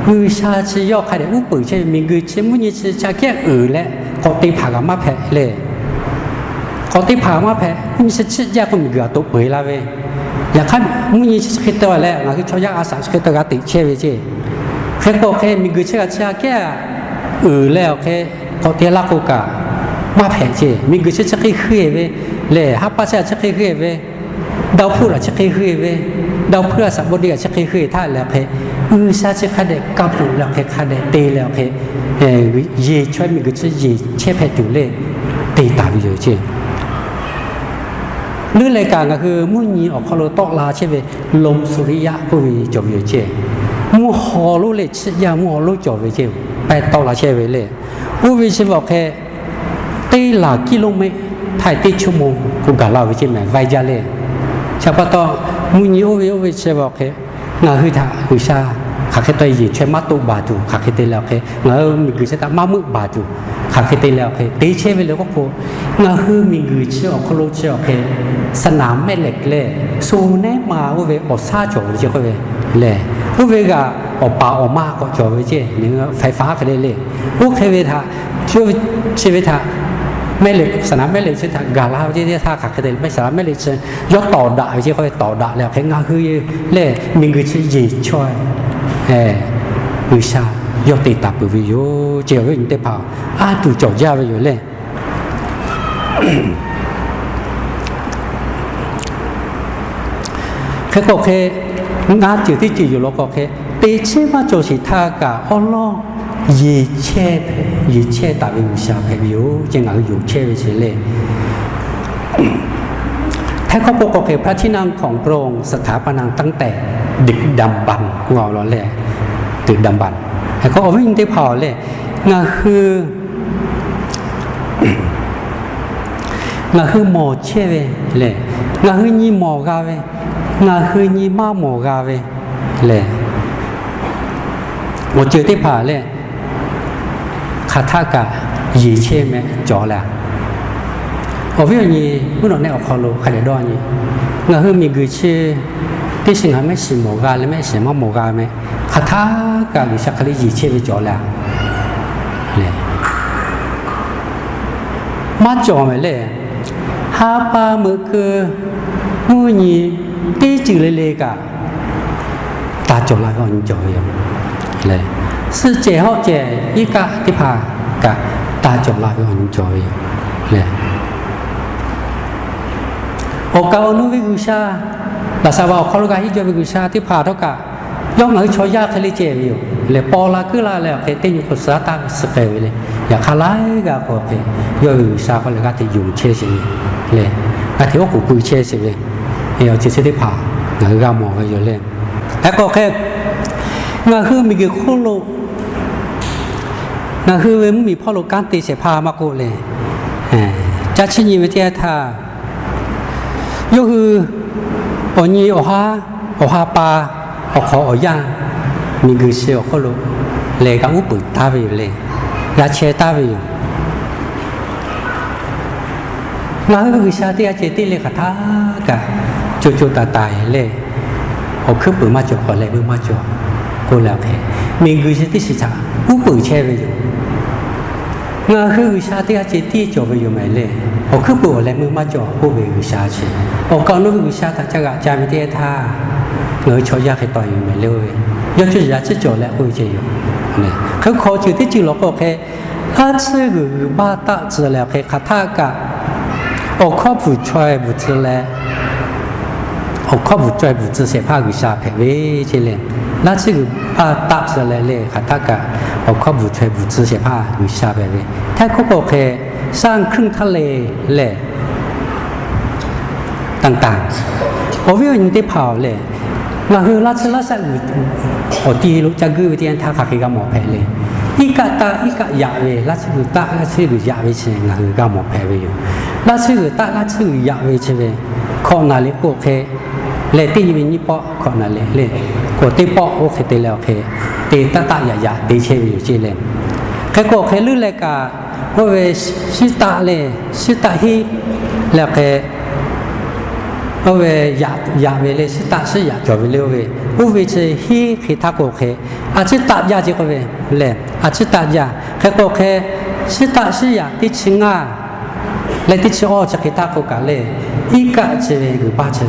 G'uiˬsha chi yawˇ hk'a dehꞈ uˉ peunˍ chehˇ ve, miˬguiˬ chi mvuhˇ nyi chi ca kehˉ uiˍ leh k'awꞈ te hpaˍ g'a maˇ hpehꞈ le. K'awꞈ te hpaˍ maˇ hpehꞈ, mvuhˇ nyi chi chiˆ jaˇ k'o miˬguiˬ aꞈ toꞈ peu eˬ la ve. Yaꞈ hk'aˇ mvuhˇ nyi chi chi hk'e te leh ngaˬ hui chaw yaˇ a shaꞈ chi hk'e te g'a teꞈ chehˇ ve ceˇ. Hk'e k'o hk'e miˬguiˬ chi g'aꞈ chi a kehˉ uiˍ leh awˬ hk'e k'awꞈ te laˇ k'o kaꞈ maˇ hpehꞈ ceˇ. Miˬguiˬ chi chi hk'e hui eˬ ve lehˬ, ha pa chi g'aꞈ chi hk'e hui eˬ ve, ดาวพุธ g'aꞈ chi hk'e hui eˬ ve, ดาวพฤหัสบดี g'aꞈ chi hk'e hui eˬ htaˇ leh hk'e, G'uiˬsha chi hk'a dehꞈ ka peuˬ leh awˬ hk'e hk'a dehꞈ te leh awˬ hk'e, yeˬ chaweh miˬguiˬ chi yeˬ chehˇ hpehꞈ tuˬ le te taˍ ve yoˬ ceˇ. Leuˉ leh kaꞈ ngaˬ hui mvuhˇ nyi awˬ hk'aw lo tawˆ la chehˇ ve ลมสุริยะ k'oˆ ve cawˬ ve yoˬ ceˇ. Mvuhˇ haw lonˉ leh chiˆ jaˇ mvuhˇ haw lonˉ cawˬ ve ceˇ, pehˇ tawˆ la chehˇ ve le. Oˇ ve chi ve awˬ hk'e teˇ laˬ กิโลเมตร htaˇ teˇ ชั่วโมง k'o gaˬ la ve ceˇ mehˍ, vaiˇ jaˇ le. Chi pa taw mvuhˇ nyi oˇ ve oˇ ve chi ve awˬ hk'e ngaˬ hui htaꞈ G'uiˬsha hk'aˬ hk'e te yeˬ chaweh maˇ toˆ baˬ tuˬ, hk'aˬ hk'e te leh awˬ hk'e ngaˬ hui miˬguiˬ chi htaꞈ maˇ meuˆ baˬ tuˬ, hk'aˬ hk'e te leh awˬ hk'e te chehˇ ve le k'oˆ k'o, ngaˬ hui miˬguiˬ chi awˬ hk'aw lo chi awˬ hk'e สนามแม่เหล็ก leh, shu nehˉ ma oˇ ve awˬ shaˉ cawˬ ve ceˇ k'oˆ ve lehˬ, oˇ ve g'aꞈ awˬ paˍ awˬ ma k'awꞈ cawˬ ve ceˇ, ไฟฟ้า hk'e le le. Oˇ hk'e ve htaꞈ chi ve htaꞈ แม่เหล็ก, สนามแม่เหล็ก chi htaꞈ gaˬ la ve ceˇ, teˇ htaˇ hk'aˬ hk'e te leh สนามแม่เหล็ก chi yawˇ tawˍ daꞈ ve ceˇ k'oˆ ve, tawˍ daꞈ leh awˬ hk'e ngaˬ hui lehˬ miˬguiˬ chi yeˬ chaweh G'uiˬsha yawˇ te taˍ peuˬ ve yoˬ ceˇ. Awˬ viˉ awˬ nyi teˇ hpaˍ, a tuˬ cawˬ jaˇ ve yoˬ le. Hk'e k'o hk'e, ngaˇ ceuˬ teˇ ceuˬ yoˬ law k'o hk'e, teꞈ chehˇ maˇ cawˬ sheˍ htaˇ kaꞈ awˉ lawˉ yeˬ chehˇ hpehꞈ, yeˬ chehˇ taˍ ve G'uiˬsha hpehꞈ ve yoˬ ceˇ, ngaˬ hui yonˍ chehˇ ve chi le. Htaiˇ hkawˇ k'oˆ k'o hk'e, พระที่นั่งของพระองค์ สถาปนาตั้งแต่ดึกดำบรรพ์ k'oˆ a law leh, ดึกดำบรรพ์. Hk'e k'o awˬ viˉ awˬ nyi teˇ hpaˍ-oˬ lehˬ, ngaˬ hui Ngaˬ hui mawˬ chehˇ ve lehˬ, ngaˬ hui nyi mawˬ g'a ve, ngaˬ hui nyi maˇ mawˬ g'a ve lehˬ, awˬ ceuˬ teˇ hpaˍ lehˬ, hk'aˬ htaˆ kaꞈ yeˬ chehˇ meh cawˬ leh, awˬ viˉ awˬ nyi mvuhˇ naw nehˆ awˬ hk'aw lo hk'a dehꞈ dawˇ nyi, ngaˬ hui miˬguiˬ chi teˇ shiˍ ngaˬ mehˆ shiˍ mawˬ g'a leh mehˆ shiˍ maˇ mawˬ g'a meh, hk'aˬ htaˆ kaꞈ G'uiˬsha hk'e le yeˬ chehˇ ve cawˬ leh, maˇ cawˬ meh lehˬ, ha pa meuꞈ keu mvuhˇ nyi teˇ ceuˬ le le kaꞈ taˇ cawˬ la ve awˬ nyi cawˬ ve yoˬ. Suhˆ cehˬ hawˆ cehˬ iˉ kaˆ teˇ hpaˍ kaꞈ taˇ cawˬ la ve awˬ nyi cawˬ ve yoˬ. Awˬ kaˍ awˬ nu ve G'uiˬsha, laꞈ shaˍ va awˬ hk'aw lo g'a hiˉ jaw ve G'uiˬsha teˇ hpaˍ htawˇ kaꞈ, yawˇ ngaˬ hui chaw yaˇ hk'e le ceh ve yoˬ. Lehˬ paw la kuiˉ la leh awˬ hk'e teˇ nyi hk'aw suh taˍ ve suh k'ai ve le. Yaꞈ hk'aˇ laiˉ g'aˇ k'o hk'e, yawˇ ve G'uiˬsha k'oˆ leh g'aˇ hteꞈ yonˍ chehˇ sheˍ ve lehˬ, g'aˇ hteꞈ oˉ k'oˍ pui chehˇ sheˍ ve, awˬ ceuˬ chi teˇ hpaˍ ngaˬ hui g'a mawˬ ve yoˬ lehˬ. Hk'e k'o hk'e, ngaˬ hui miˬguiˬ hk'oˆ lo ngaˬ hui ve mvuhˇmiˬ hpawˇ lo kanˉ te shehˍ hpaˇ maˇ k'oˆ leh, caˇ chiˇ nyi ve teˇ yanˇ htaˇ, yawˇ hui awˬ nyi awˬ ha, awˬ ha pa, awˬ hk'awꞈ awˬ yanˇ, miˬguiˬ chi awˬ hk'oˆ lo lehˬ g'a uˉ peunˍ taˍ ve yoˬ lehˬ, g'a chehˇ taˍ ve yoˬ. Ngaˬ hui ve G'uiˬsha teˇ g'aˇ ceh tiˉ leh hk'aˬ htaˆ kaꞈ co co taiˍ taiˍ leh, awˬ hkuiˉ puiˍ maˇ cawˬ, awˬ leh meuˇ maˇ cawˬ k'oˆ leh awˬ hk'e, miˬguiˬ chi teˇ shiˍ htaꞈ uˉ peunˍ chehˇ ve yoˬ. Ngaˬ hui G'uiˬsha teˇ g'aˇ ceh tiˉ cawˬ ve yoˬ meh lehˬ, awˬ hkuiˉ puiˍ awˬ leh meuˇ maˇ cawˬ k'oˆ ve G'uiˬsha chi, awˬ kaˍ awˬ nu ve G'uiˬsha htaꞈ ca g'aꞈ ca ve teˇ yanˇ htaˇ, ngaˬ hui chaw yaˇ hk'e taw yoˬ meh lehˬ, oˇ ve yawˇ cuˇ yiˍ yaˇ ciˉ cawˬ leh k'oˆ ve ceh yoˬ. Hk'e hk'aw ceuˬ teˇ ceuˬ lawˬ k'o hk'e, laˇ tsuhˇ g'uiˬ g'uiˬ baˇ taˆ tcuh leh awˬ hk'e hk'aˬ htaˆ kaꞈ awˬ hkawˇ bvuhˬ chaweh bvuhˬ tcuh leh, awˬ hkawˇ bvuhˬ chaweh bvuhˬ tcuh shehˍ hpaˇ G'uiˬsha hpehꞈ ve ce leh, laˇ tsuhˇ g'uiˬ baˇ taˆ tcuh leh leh hk'aˬ htaˆ kaꞈ awˬ hkawˇ bvuhˬ chaweh bvuhˬ tcuh shehˍ hpaˇ G'uiˬsha hpehꞈ ve. Htaˇ hk'oˆ k'o hk'e, shaˉ hkuiˉ htaˇ le lehˬ, tanˇ tanˇ, awˬ viˉ awˬ nyi teˇ hpaˍ lehˬ, ngaˬ hui laˇ tsuhˇ laˇ shaˆ g'uiˬ awˬ ti lo ca guˇ ve teˇ yanˇ htaˇ hk'aˬ hk'e g'a mawˬ hpehꞈ le. Iˉ kaˆ taˆ iˉ kaˆ yaꞈ ve, laˇ tsuhˇ g'uiˬ taˆ laˇ tsuhˇ g'uiˬ yaꞈ ve chi ngaˬ hui g'a mawˬ hpehꞈ ve yoˬ. Laˇ tsuhˇ g'uiˬ taˆ laˇ tsuhˇ g'uiˬ yaꞈ ve chi ve, hkawꞈ naˍ liꞈ k'o hk'e leh teˇ nyi ve nyiˇ pawˆ hkawꞈ naˍ liꞈ leh, k'o teˇ pawˆ oˇ hk'e te leh awˬ hk'e, te taˆ taˆ yaꞈ yaꞈ te chehˇ ve yoˬ ce leh, hk'e k'o hk'e leuˉ leh kaꞈ, oˇ ve shiˉ taˆ leh shiˉ taˆ hiˉ leh awˬ hk'e, oˇ ve yaꞈ ve leh shiˉ taˆ shiˉ yaꞈ cawˬ ve le oˇ ve, oˇ ve chi hiˉ hk'e htaˇ k'o hk'e, a ciˉ taˆ jaˇ ce k'oˆ ve lehˬ, a ciˉ taˆ jaˇ. Hk'e k'o hk'e, shiˉ taˆ shiˉ yaꞈ teˇ chi ngaˇ leh teˇ chi awˇ chi hk'e htaˇ k'o kaꞈ lehˬ, iˉ kaˆ chi ve g'uiˬ baˇ chi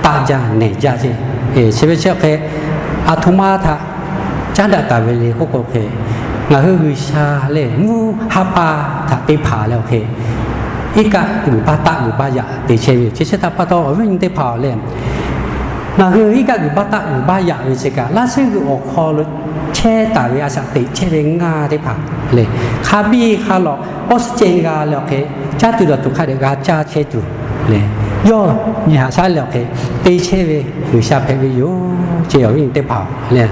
taˆ jaˇ nehˬ jaˇ ce. Chi ve chi hk'e, aˬ htoꞈ ma htaꞈ caˉ daꞈ taˍ ve le k'oˆ k'o hk'e, ngaˬ hui G'uiˬsha lehˬ mvuhˇ ha pa htaꞈ te hpanˍ leh awˬ hk'e, iˉ kaˆ g'uiˬ baˇ taˆ g'uiˬ baˇ yaꞈ te chehˇ ve yoˬ. Chi chi htaꞈ pa taw awˬ viˉ awˬ nyi teˇ hpaˍ awˬ lehˬ, ngaˬ hui iˉ kaˆ g'uiˬ baˇ taˆ g'uiˬ baˇ yaꞈ ve chi kaꞈ, laˇ tsuhˇ g'uiˬ awˬ hk'aw lo chehˇ taˍ ve a shaꞈ teꞈ chehˇ ve ngaˇ teˇ hpaˍ lehˬ, hk'a biˇ hk'a lawꞈ oˇ suhˉ ceh g'a leh awˬ hk'e, caˇ tuˬ dawˬ tuˬ hk'a dehꞈ g'a caˇ chehˇ tuˬ lehˬ, yawˇ nyi haꞈ shaˉ leh awˬ hk'e te chehˇ ve G'uiˬsha hpehꞈ ve yoˬ ce awˬ viˉ awˬ nyi teˇ hpaˍ lehˬ.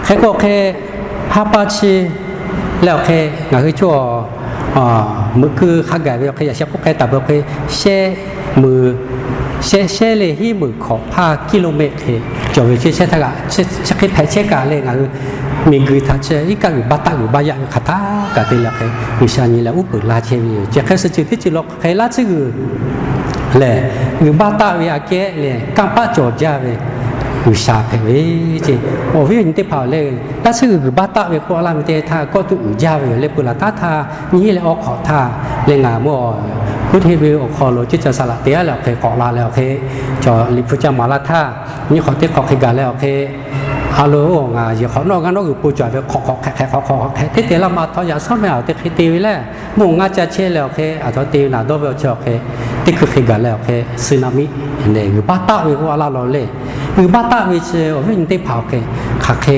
Hk'e k'o hk'e, ha pa chi leh awˬ hk'e ngaˬ hui cawˇ meuꞈ keu hk'a gaˬ ve awˬ hk'e yaꞈ sheh k'oˆ k'ai taˍ ve awˬ hk'e, shehˆ meuꞈ, shehˆ shehˆ leh hiˉ meuꞈ hkawꞈ hpaˇ kiˇ lo mehˆ hk'e cawˬ ve ce. Shehˆ htaˇ kaꞈ chi hk'e hpehꞈ chehˇ kaꞈ leh ngaˬ hui miˬguiˬ htaꞈ chi iˉ kaˆ g'uiˬ baˇ taˆ g'uiˬ baˇ yaꞈ ve hk'aˬ htaˇ kaꞈ te leh hk'e G'uiˬsha nyi leh uˉ peunˍ laˇ chehˇ ve yoˬ. Chi hk'e suh ceuˬ teˇ ceuˬ lawˬ hk'e laˇ tsuhˇ g'uiˬ lehˬ, g'uiˬ baˇ taˆ ve aꞈ kehˉ lehˬ kanˇ paˆ cawˬ jaˇ ve G'uiˬsha hpehꞈ ve ce. Awˬ viˉ awˬ nyi teˇ hpaˍ awˬ lehˬ, laˇ tsuhˇ g'uiˬ g'uiˬ baˇ taˆ ve k'oˆ laˇ ve teˇ htaˇ kawˇ tuˆ uiˍ jaˇ ve yoˬ leh peuˬ laˬ taˉ htaˇ nyiˇ leh awˬ hk'awꞈ htaˇ leh ngaˬ mawˇ hkuˉ hteˇ ve awˬ hk'aw lo ceˇ ca saˍ laꞈ te aˉ leh awˬ hk'e k'awꞈ la leh awˬ hk'e, chaw liꞈ hpu ca maˍ laˇ htaˇ nyiˇ hk'awꞈ teˇ hk'awꞈ hk'e gaˬ leh awˬ hk'e, a lo ngaˬ yehˬ hk'awꞈ nawˉ g'aˇ nawˉ g'uiˬ po cawˬ ve hk'awꞈ hk'awꞈ hk'ehꞈ hk'ehꞈ hk'awꞈ hk'awꞈ hk'ehꞈ teˇ te laˇ ma htawˇ yaꞈ shawˉ meh awˬ teˇ hk'e te ve leh mvuhˇ ngaˇ ca chehˇ leh awˬ hk'e, aˬ htoꞈ te ve naˬ dawˇ ve awˬ chi awˬ hk'e, teˇ hkui hk'e gaˬ leh awˬ hk'e, tsunami lehˬ g'uiˬ baˇ taˆ ve k'oˆ a laˇ law lehˬ, g'uiˬ baˇ taˆ ve chi awˬ viˉ awˬ nyi teˇ hpaˍ awˬ hk'e hk'aˬ hk'e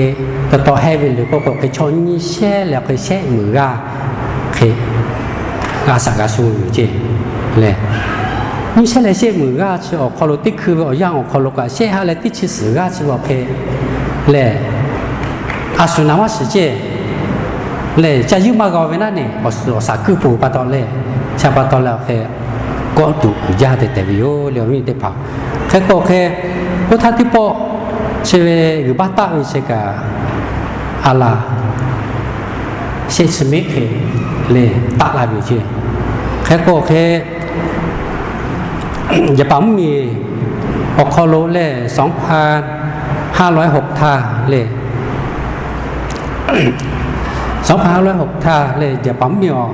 taw taw hehˇ ve le k'oˆ k'o hk'e chaw nyiˇ shehˇ leh awˬ hk'e shehˆ meuˍ g'aˇ hk'e g'a shaꞈ g'a sho yoˬ ce lehˬ, nyiˇ shehˇ leh shehˆ meuˍ g'aˇ chi awˬ hk'aw lo teˇ hkui ve awˬ yanˇ awˬ hk'aw lo kaꞈ shehˆ ha leh teˇ chi suhˍ g'aˇ chi ve awˬ hk'e lehˬ, a shuˍ naˍ maˇ shiˍ ce. lehˬ ca yuˇ maˇ g'a ve naˉ neˬ, awˬ suhˍ awˬ shaˍ kuiˇ peuˬ pa taw lehˬ, chi pa taw leh awˬ hk'e kawˆ tuˬ uiˍ jaˇ tehꞈ tehꞈ ve yoˬ le, awˬ viˉ teˇ hpaˍ. Hk'e k'o hk'e, oˇ htaˇ teˇ pawˆ chi ve g'uiˬ baˇ taˆ ve chi kaꞈ, a laˬ shehˆ chi mehˆ hk'e lehˬ taˆ la ve yoˬ ceˇ. Hk'e k'o hk'e, Jaˍpaˍ mvuhˇmiˬ awˬ hk'aw lo lehˬ, สองพันห้าร้อยหก htaˇ lehˬ, สองพันห้าร้อยหก htaˇ lehˬ, Jaˍpaˍ mvuhˇmiˬ awˬ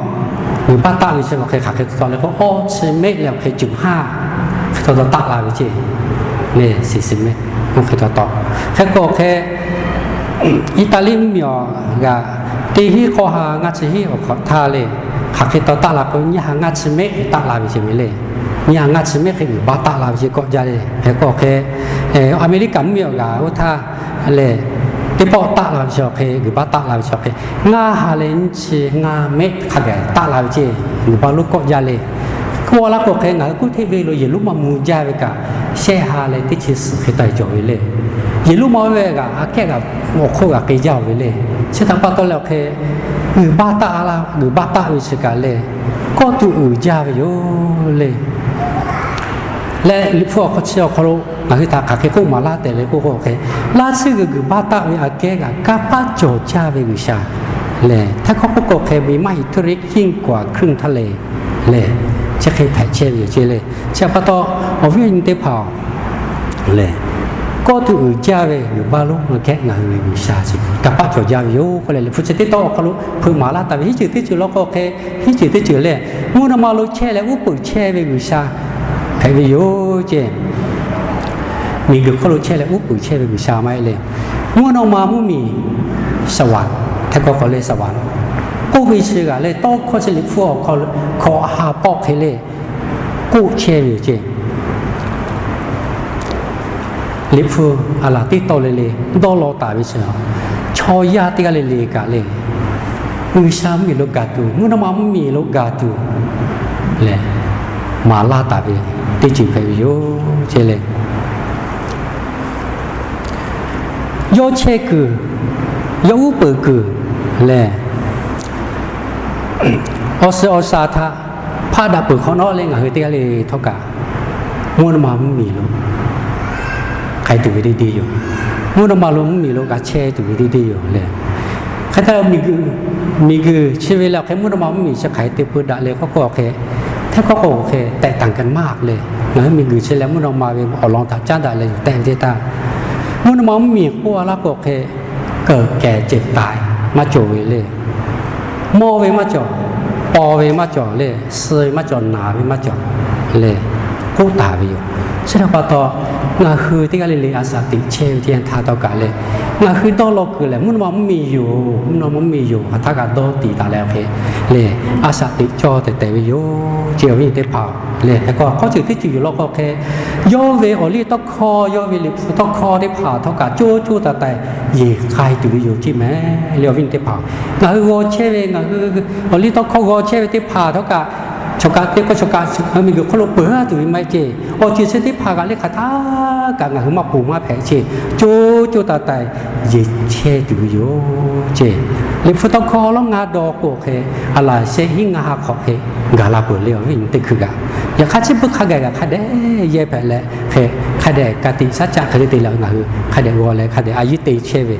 g'uiˬ baˇ taˆ ve chi awˬ hk'e hk'aˬ hk'e taw taw leh k'o, awˇ chi mehˆ leh awˬ hk'e cuˬ haˇ hk'e taw taw taˆ la ve ceˇ. Lehˬ, shiˍ shiˍ mehˆ oˇ hk'e taw taw. Hk'e k'o hk'e, Iˉtaˍliˆ mvuhˇmiˬ awˬ g'aꞈ teˇ hinˉ k'awˇ ha ngaˇ chi hinˉ awˬ hk'awꞈ htaˇ lehˬ, hk'aˬ hk'e taw taˆ la k'o, nyiˇ ha ngaˇ chi mehˆ hk'e taˆ la ve ceˇ ve lehˬ. Nyiˇ ha ngaˇ chi mehˆ hk'e g'uiˬ baˇ taˆ la ve ceˇ k'awꞈ jaˇ lehˬ. Hk'e k'o hk'e, Aˍmeˍriˆkaˍ mvuhˇmiˬ awˬ g'aꞈ oˇ htaˇ lehˬ, teˇ pawˆ taˆ la ve chi awˬ hk'e, g'uiˬ baˇ taˆ la ve chi awˬ hk'e, ngaˇ ha leh nyiˇ chi ngaˇ mehˆ hk'a gaˬ taˆ la ve ceˇ, g'uiˬ baˇ lonˉ k'awꞈ jaˇ lehˬ. K'oˆ laˇ k'o hk'e, ngaˬ hui kuˇ hteˆ ve lo yehˬ lonˉ maˇ mvuh jaˇ ve kaꞈ, shehˆ ha leh teˇ chi suhˍ hk'e taw cawˬ ve lehˬ. Yehˬ lonˉ maˇ ve g'aꞈ aꞈ kehˉ g'aꞈ awˬ hk'oˆ g'aꞈ k'ai jaˇ ve lehˬ. Chi htaꞈ pa taw leh awˬ hk'e, g'uiˬ baˇ taˆ la, g'uiˬ baˇ taˆ ve chi kaꞈ lehˬ, kawˆ tuˬ uiˍ jaˇ ve yoˬ lehˬ. Leh Liꞈ hpu awˬ hk'aw chi awˬ hk'aw lo ngaˬ hui htaꞈ hk'aˬ hk'e k'oˆ maˍ laˇ tehꞈ leh k'oˆ k'o hk'e, laˇ tsuhˇ g'uiˬ g'uiˬ baˇ taˆ ve aꞈ kehˉ g'aꞈ kanˇ paˆ cawˬ jaˇ ve G'uiˬsha lehˬ, htaiˇ hkawˇ k'oˆ k'o hk'e, มีมหิทธิฤทธิ์ยิ่งกว่าเครื่องทะเล lehˬ, chi hk'e hpehꞈ chehˇ ve yoˬ ceˇ lehˬ. Chi pa taw, awˬ viˉ awˬ nyi teˇ hpaˍ lehˬ, kawˆ tuˬ uiˍ jaˇ ve g'uiˬ baˇ lonˉ aꞈ kehˉ ngaˬ hui ve G'uiˬsha chi kanˇ paˆ cawˬ jaˇ ve yoˬ k'oˆ leh, Liꞈ hpu chi teˇ tawˆ awˬ hk'aw lo hpeuꞈ maˍ laˇ taˍ ve hiˉ ceuˬ teˇ ceuˬ law k'o hk'e, hiˉ ceuˬ teˇ ceuˬ lehˬ, mvuhˇ naw ma lo chehˇ leh uˉ peunˍ chehˇ ve G'uiˬsha hpehꞈ ve yoˬ ceˇ. Miˬguiˬ hk'oˆ lo chehˇ leh uˉ peunˍ chehˇ ve G'uiˬsha maˇ heˆ leh, mvuhˇ naw ma mvuhˇmiˬ สวรรค์ htaiˇ hkawˇ k'awꞈ lehˬ สวรรค์ k'oˆ ve chi g'aꞈ lehˬ, tawˇ hkawˇ chi Liꞈ hpu awˬ hk'aw hkawꞈ ha pawˆ hk'e lehˬ k'oˆ chehˇ ve yoˬ ceˇ. Liꞈ hpu aˬ laˬ teˇ tawˆ le le dawˇ law taˍ ve chi, chaw yaˇ teˇ g'aˇ le le kaꞈ lehˬ, G'uiˬsha mvuhˇmiˬ lo gaˬ tuˬ, mvuhˇ naw ma mvuhˇmiˬ lo gaˬ tuˬ lehˬ, maˍ laˇ taˍ ve teˇ ceuˬ hpehꞈ ve yoˬ ceˇ lehˬ. Yawˇ chehˇ kuiˬ, yawˇ uˉ peunˍ kuiˬ lehˬ, awˬ suhˍ awˬ shaˍ htaꞈ hpaˆ daꞈ peuˬ hk'awꞈ nawˉ leh ngaˬ hui teˇ g'aˇ le htawˇ kaꞈ, mvuhˇ naw ma mvuhˇmiˬ lo k'ai tuˬ ve deˇ deˇ yoˬ. Mvuhˇ naw ma lo mvuhˇmiˬ lo g'a chehˇ tuˬ ve deˇ deˇ yoˬ lehˬ. Hk'e te miˬguiˬ, miˬguiˬ chi ve lehˬ awˬ hk'e mvuhˇ naw ma mvuhˇmiˬ chi hk'aˬ hk'e te peu daꞈ leh k'oˆ k'o awˬ hk'e, htaiˇ hkawˇ k'o awˬ hk'e แตกต่างกันมาก leh, ngaˬ hui miˬguiˬ chi leh mvuhˇ naw ma ve awˬ lawn htaꞈ caˉ daꞈ leh yuˬ tehˆ ve teˇ htaˇ, mvuhˇ naw ma mvuhˇmiˬ k'oˆ a laˇ k'o awˬ hk'e, เกิดแก่เจ็บตาย maˇ cawˬ ve le. Mawˇ ve maˇ cawˬ, paw ve maˇ cawˬ leh, suh ve maˇ cawˬ, naˍ ve maˇ cawˬ leh, k'oˆ taˍ ve yoˬ. Chi htaꞈ pa taw, ngaˬ hui teˇ g'aˇ le le a shaꞈ teꞈ chehˇ ve teˇ yanˇ htaˇ htawˇ kaꞈ leh, ngaˬ hui dawˇ law kuiˬ lehˬ mvuhˇ naw ma mvuhˇmiˬ yoˬ, mvuhˇ naw ma mvuhˇmiˬ yoˬ hk'aˬ htaˇ kaꞈ dawˇ tiˍ taˍ leh awˬ hk'e lehˬ, a shaꞈ teꞈ cawˇ tehꞈ tehꞈ ve yoˬ ceˇ, awˬ viˉ teˇ hpaˍ lehˬ. Hk'e k'o, hk'awˇ ceuˬ teˇ ceuˬ yoˬ law k'o hk'e, yawˇ ve awˬ liˇ tawˇ hkawˇ, yawˇ ve Liꞈ hpu tawˇ hkawˇ teˇ hpaˍ htawˇ kaꞈ co co taiˍ taiˍ yeˬ k'ai tuˬ ve yoˬ ceˇ mehˍ leh, awˬ viˉ teˇ hpaˍ. Ngaˬ hui g'aw chehˇ ve, ngaˬ hui awˬ liˇ tawˇ hkawˇ g'aw chehˇ ve teˇ hpaˍ htawˇ kaꞈ, chaw kaꞈ teˇ hkawˇ chaw kaꞈ miˬguiˬ hk'oˆ lo peuˬ tuˬ ve maˇ heˆ ceˇ. Awˬ ceuˬ chi teˇ hpaˍ kaꞈ leh hk'aˬ htaˇ kaꞈ ngaˬ hui maˇ ponˬ maˇ hpehꞈ ceˇ, co co taiˍ taiˍ yeˬ chehˇ tuˬ ve yoˬ ceˇ. Liꞈ hpu tawˇ hkawˇ lawˇ ngaˇ dawˇ k'o hk'e, a laˬ shehˆ hinˉ ngaˇ ha hk'awꞈ hk'e gaˬ la peuˬ leh, awˬ viˉ teˇ hkui kaꞈ, yaꞈ hk'aˇ chi beuꞈ hk'a gaˬ kaꞈ hk'a dehꞈ yehˇ hpehꞈ leh hk'e, hk'a dehꞈ ka tiꞈ shaˉ caˆ hk'e te te leh ngaˬ hui hk'a dehꞈ g'aw leh hk'a dehꞈ a yiˇ te chehˇ ve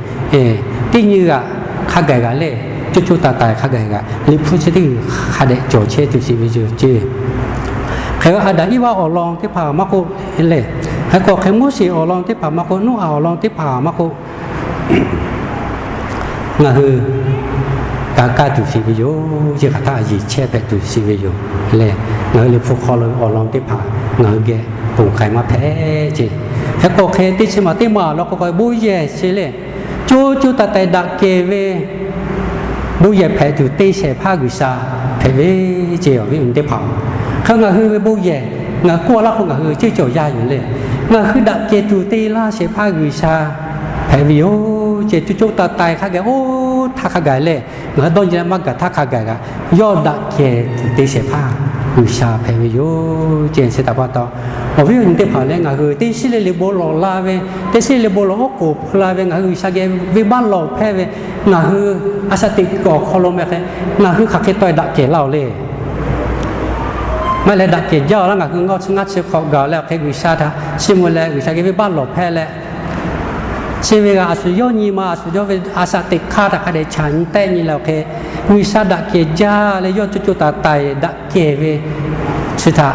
teˇ nyi g'aꞈ hk'a gaˬ kaꞈ leh, co co taiˍ taiˍ hk'a gaˬ kaꞈ Liꞈ hpu chi teˇ g'uiˬ hk'a dehꞈ cawˬ chehˇ tuˬ sheˍ ve yoˬ ceˇ. Hk'e Aˍdanˍ Iˉvaˆ awˬ lawn teˇ hpaˍ maˇ k'oˆ leh, hk'e k'o hk'e Moˉseˍ awˬ lawn teˇ hpaˍ maˇ k'oˆ, Noˉaꞈ awˬ lawn teˇ hpaˍ maˇ k'oˆ, ngaˬ hui ka kaˇ tuˬ sheˍ ve yoˬ ceˇ, hk'aˬ htaˇ yeˬ chehˇ hpehꞈ tuˬ sheˍ ve yoˬ leh, ngaˬ hui Liꞈ hpu hk'aw lo awˬ lawn teˇ hpaˍ ngaˬ hui geh ponˬ k'ai maˇ hpehꞈ ceˇ. Hk'e k'o hk'e teˇ chi maˬ teˇ maˬ law k'o k'o bon yehˬ chi lehˬ, co co taiˍ taiˍ daꞈ kehˬ ve bon yehˬ hpehꞈ tuˬ te shehˍ hpaˇ G'uiˬsha hpehꞈ ve ceˇ, awˬ viˉ awˬ nyi teˇ hpaˍ. Hk'e ngaˬ hui ve bon yehˬ, ngaˬ k'oˆ laˇ k'o ngaˬ hui ceuˇ cawˬ yaˇ yoˬ leh, ngaˬ hui daꞈ kehˬ tuˬ te laˇ shehˍ hpaˇ G'uiˬsha hpehꞈ ve yoˬ ceˇ. Co co taiˍ taiˍ hk'a gaˬ oˇ htaˇ hk'a gaˬ leh, ngaˬ hui dawˇ nyi leh maˇ gaˬ htaˇ hk'a gaˬ kaꞈ, yawˇ daꞈ kehˬ tuˬ te shehˍ hpaˇ G'uiˬsha hpehꞈ ve yoˬ ceˇ. Chi htaꞈ pa taw, Awˬ viˉ awˬ nyi teˇ hpaˍ leh, ngaˬ hui teˇ shiˉ le le bon lawˬ la ve, teˇ shiˉ le le bon lawˬ oˉ k'oˍ pui la ve, ngaˬ hui G'uiˬsha geh venˇbaˆ lawˬ hpehˇ ve, ngaˬ hui a shaꞈ teꞈ kuiˬ awˬ hk'aw lo meh hk'e, ngaˬ hui hk'aˬ hk'e tawˆ-e daꞈ kehˬ laˇ-oˬ le. Maˇ heˆ leh daꞈ kehˬ jaˇ-oˬ laˇ, ngaˬ hui ngaˇ chi ngaˇ chi hk'awꞈ gaˬ leh awˬ hk'e G'uiˬsha htaꞈ chiˇ mvuh leh G'uiˬsha geh venˇbaˆ lawˬ hpehˇ leh, chi ve g'a a shu yawˇ nyi ma a shu yawˇ ve a shaꞈ teꞈ hk'aˇ htaꞈ hk'a dehꞈ chaꞈ nyi tehˆ nyi leh awˬ hk'e, G'uiˬsha daꞈ kehˬ jaˇ leh yawˇ co co taiˍ taiˍ daꞈ kehˬ ve chi htaꞈ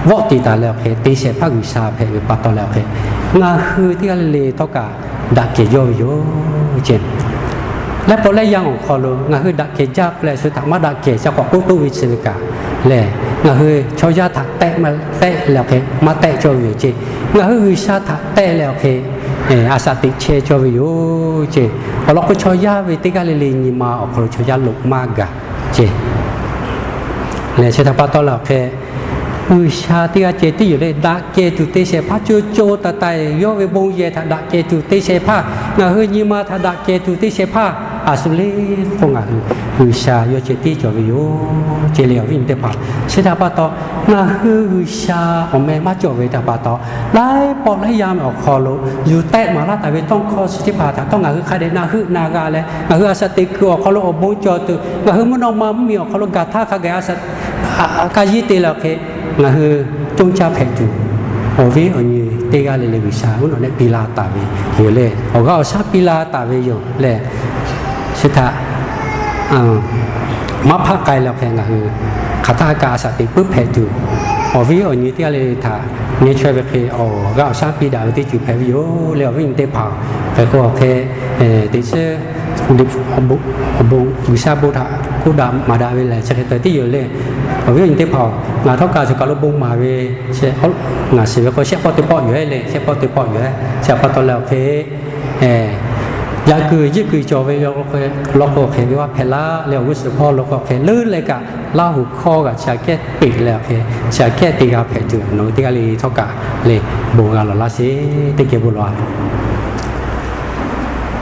vawˆ tiˍ taˍ leh awˬ hk'e, te shehˍ hpaˇ G'uiˬsha hpehꞈ ve pa taw leh awˬ hk'e, ngaˬ hui teˇ g'aˇ le le htawˇ kaꞈ daꞈ kehˬ jawˇ ve yoˬ ce. Laiˉ pawˆ laiˉ yanˇ awˬ hk'aw lo ngaˬ hui daꞈ kehˬ jaˇ k'o leh, shu htaꞈ maˇ daꞈ kehˬ ca k'awꞈ k'oˆ toˆ ve chi ve kaꞈ lehˬ, ngaˬ hui chaw yaˇ htaꞈ tehˆ maˇ tehˆ leh awˬ hk'e maˇ tehˆ cawˇ ve yoˬ ce. Ngaˬ hui G'uiˬsha htaꞈ tehˆ leh awˬ hk'e, a shaꞈ teꞈ chehˇ cawˇ ve yoˬ ce. Awˬ lawn k'o, chaw yaˇ ve teˇ g'aˇ le le nyi ma awˬ hk'aw lo chaw yaˇ loꞈ maˇ gaˬ ce. Lehˬ chi htaꞈ pa taw leh awˬ hk'e, G'uiˬsha teˇ g'aˇ ceh tiˉ yoˬ leh, daꞈ kehˬ tuˬ te shehˍ hpaˇ co co taiˍ taiˍ yawˇ ve bon yehˬ htaꞈ daꞈ kehˬ tuˬ te shehˍ hpaˇ, ngaˬ hui nyi ma htaꞈ daꞈ kehˬ tuˬ te shehˍ hpaˇ, a shu le k'o ngaˬ hui G'uiˬsha yawˇ ceh tiˉ cawˬ ve yoˬ ce. Lehˬ awˬ viˉ awˬ nyi teˇ hpaˍ, chi htaꞈ pa taw ngaˬ hui G'uiˬsha awˬ meh maˇ cawˬ ve htaꞈ pa taw, laiˉ pawˆ laiˉ yanˇ awˬ hk'aw lo yuˬ tehˆ maˍ laˇ taˍ ve tawˇ hkawˇ chi teˇ hpaˍ htaꞈ htawˇ ngaˬ hui hk'a dehꞈ na heuˆ na g'a leh, ngaˬ hui a shaꞈ teꞈ kuiˬ awˬ hk'aw lo awˬ bon cawˬ tuˬ, ngaˬ hui mvuhˇ naw ma mvuhˇmiˬ awˬ hk'aw lo gaˬ htaˇ hk'a gaˬ a shaꞈ ka yiˇ te leh awˬ hk'e, ngaˬ hui coˇ caˇ hpehꞈ tuˬ, awˬ viˉ awˬ nyi teˇ g'aˇ le le G'uiˬsha mvuhˇ naw leh piˇ la taˍ ve yoˬ leh, awˬ g'aˇ awˬ shaˉ piˇ la taˍ ve yoˬ leh, chi htaꞈ maˇ hpaˆ k'ai leh awˬ hk'e ngaˬ hui hk'aˬ htaˇ kaꞈ a shaꞈ teꞈ puiˉ hpehꞈ tuˬ, awˬ viˉ awˬ nyi teˇ g'aˇ le le htaꞈ nyi chaweh ve hk'e awˬ g'aˇ awˬ shaˉ piˇ daꞈ ve teˇ ceuˬ hpehꞈ ve yoˬ leh, awˬ viˉ awˬ nyi teˇ hpaˍ hk'e k'o awˬ hk'e teꞈ chiˉ awˬ bon G'uiˬsha bon htaꞈ k'oˆ daꞈ maˍ daꞈ ve lehˬ chi hk'e te tiˉ yoˬ leh, awˬ viˉ awˬ nyi teˇ hpaˍ-oˬ, ngaˬ htawˇ kaꞈ shu kaˬ lo bon maˍ ve, ngaˬ shiˍ ve k'o shehˆ pawˆ teˇ pawˆ yoˬ-e leh, shehˆ pawˆ teˇ pawˆ yoˬ-e, chi htaꞈ pa taw leh awˬ hk'e yaꞈ kuiˬ jiˆ kuiˬ cawˬ ve law k'o awˬ hk'e venˇbaˆ hpehꞈ laˇ leh awˬ g'uˇ suhˍ hpawˇ law k'o awˬ hk'e leuˉ leh kaꞈ Laˇ huˍ hkawˇ g'aꞈ chi aꞈ kehˉ peꞈ leh awˬ hk'e, chi aꞈ kehˉ te g'a hpehꞈ tuˬ nawˬ hui teˇ g'aˇ le htawˇ kaꞈ leh bon g'a lawˬ laˇ sheˍ. Teˇ geh bon lawˬ-a.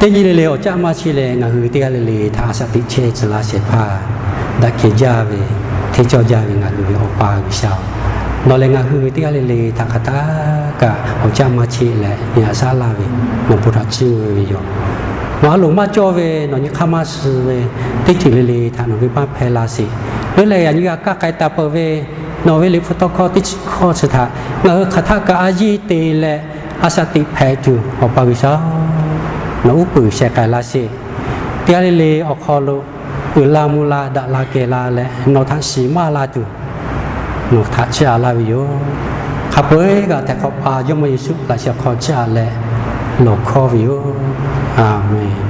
Teˇ nyi le le awˬ caˆ maˇ chi leh ngaˬ hui teˇ g'aˇ le le htaꞈ a shaꞈ teꞈ chehˇ tcuh laˇ shehˍ hpaˇ, daꞈ kehˬ jaˇ ve, hteˇ cawˇ jaˇ ve ngaˬ hui ve Awˬ pa G'uiˬsha-oˬ, nawˬ lehˬ ngaˬ hui teˇ g'aˇ le le htaꞈ hk'aˬ htaˇ kaꞈ awˬ caˆ maˇ chi leh nyi a shaˉ laˇ ve, nawˬ bon htaꞈ chiˇ mvuh ve yoˬ. Nawˬ a loˍ maˇ cawˇ ve, nawˬ nyi hk'aˇ maˇ suh ve teˇ ceuˬ le le htaꞈ nawˬ venˇbaˆ hpehˇ laˇ sheˍ. Leuˉ leh yaꞈ nyi g'a kaˇ k'ai taˍ peuˬ ve nawˬ ve liꞈ hpu tawˇ hkawˇ teˇ chi hkawˇ chi htaꞈ ngaˬ hui hk'aˬ htaˇ kaꞈ a yiˇ te leh a shaꞈ teꞈ hpehꞈ tuˬ Awˬ pa G'uiˬsha, nawˬ uˉ peunˍ sheh k'ai laˇ sheˍ. Teˇ g'aˇ le le awˬ hk'aw lo uiˍ la mvuh la daꞈ la kehˬ la leh nawˬ htaꞈ shiˍ maˇ la tuˬ nawˬ htaꞈ chiˇ aꞈ laˇ ve yoˬ. Hk'a peu-eˬ g'aꞈ htehꞈ hk'awꞈ pa Jawˇmawˇ Yeˍsuˆ laꞈ sheh hk'aw chiˇ aꞈ leh lawˬ hkawˇ ve yoˬ. A menˍ.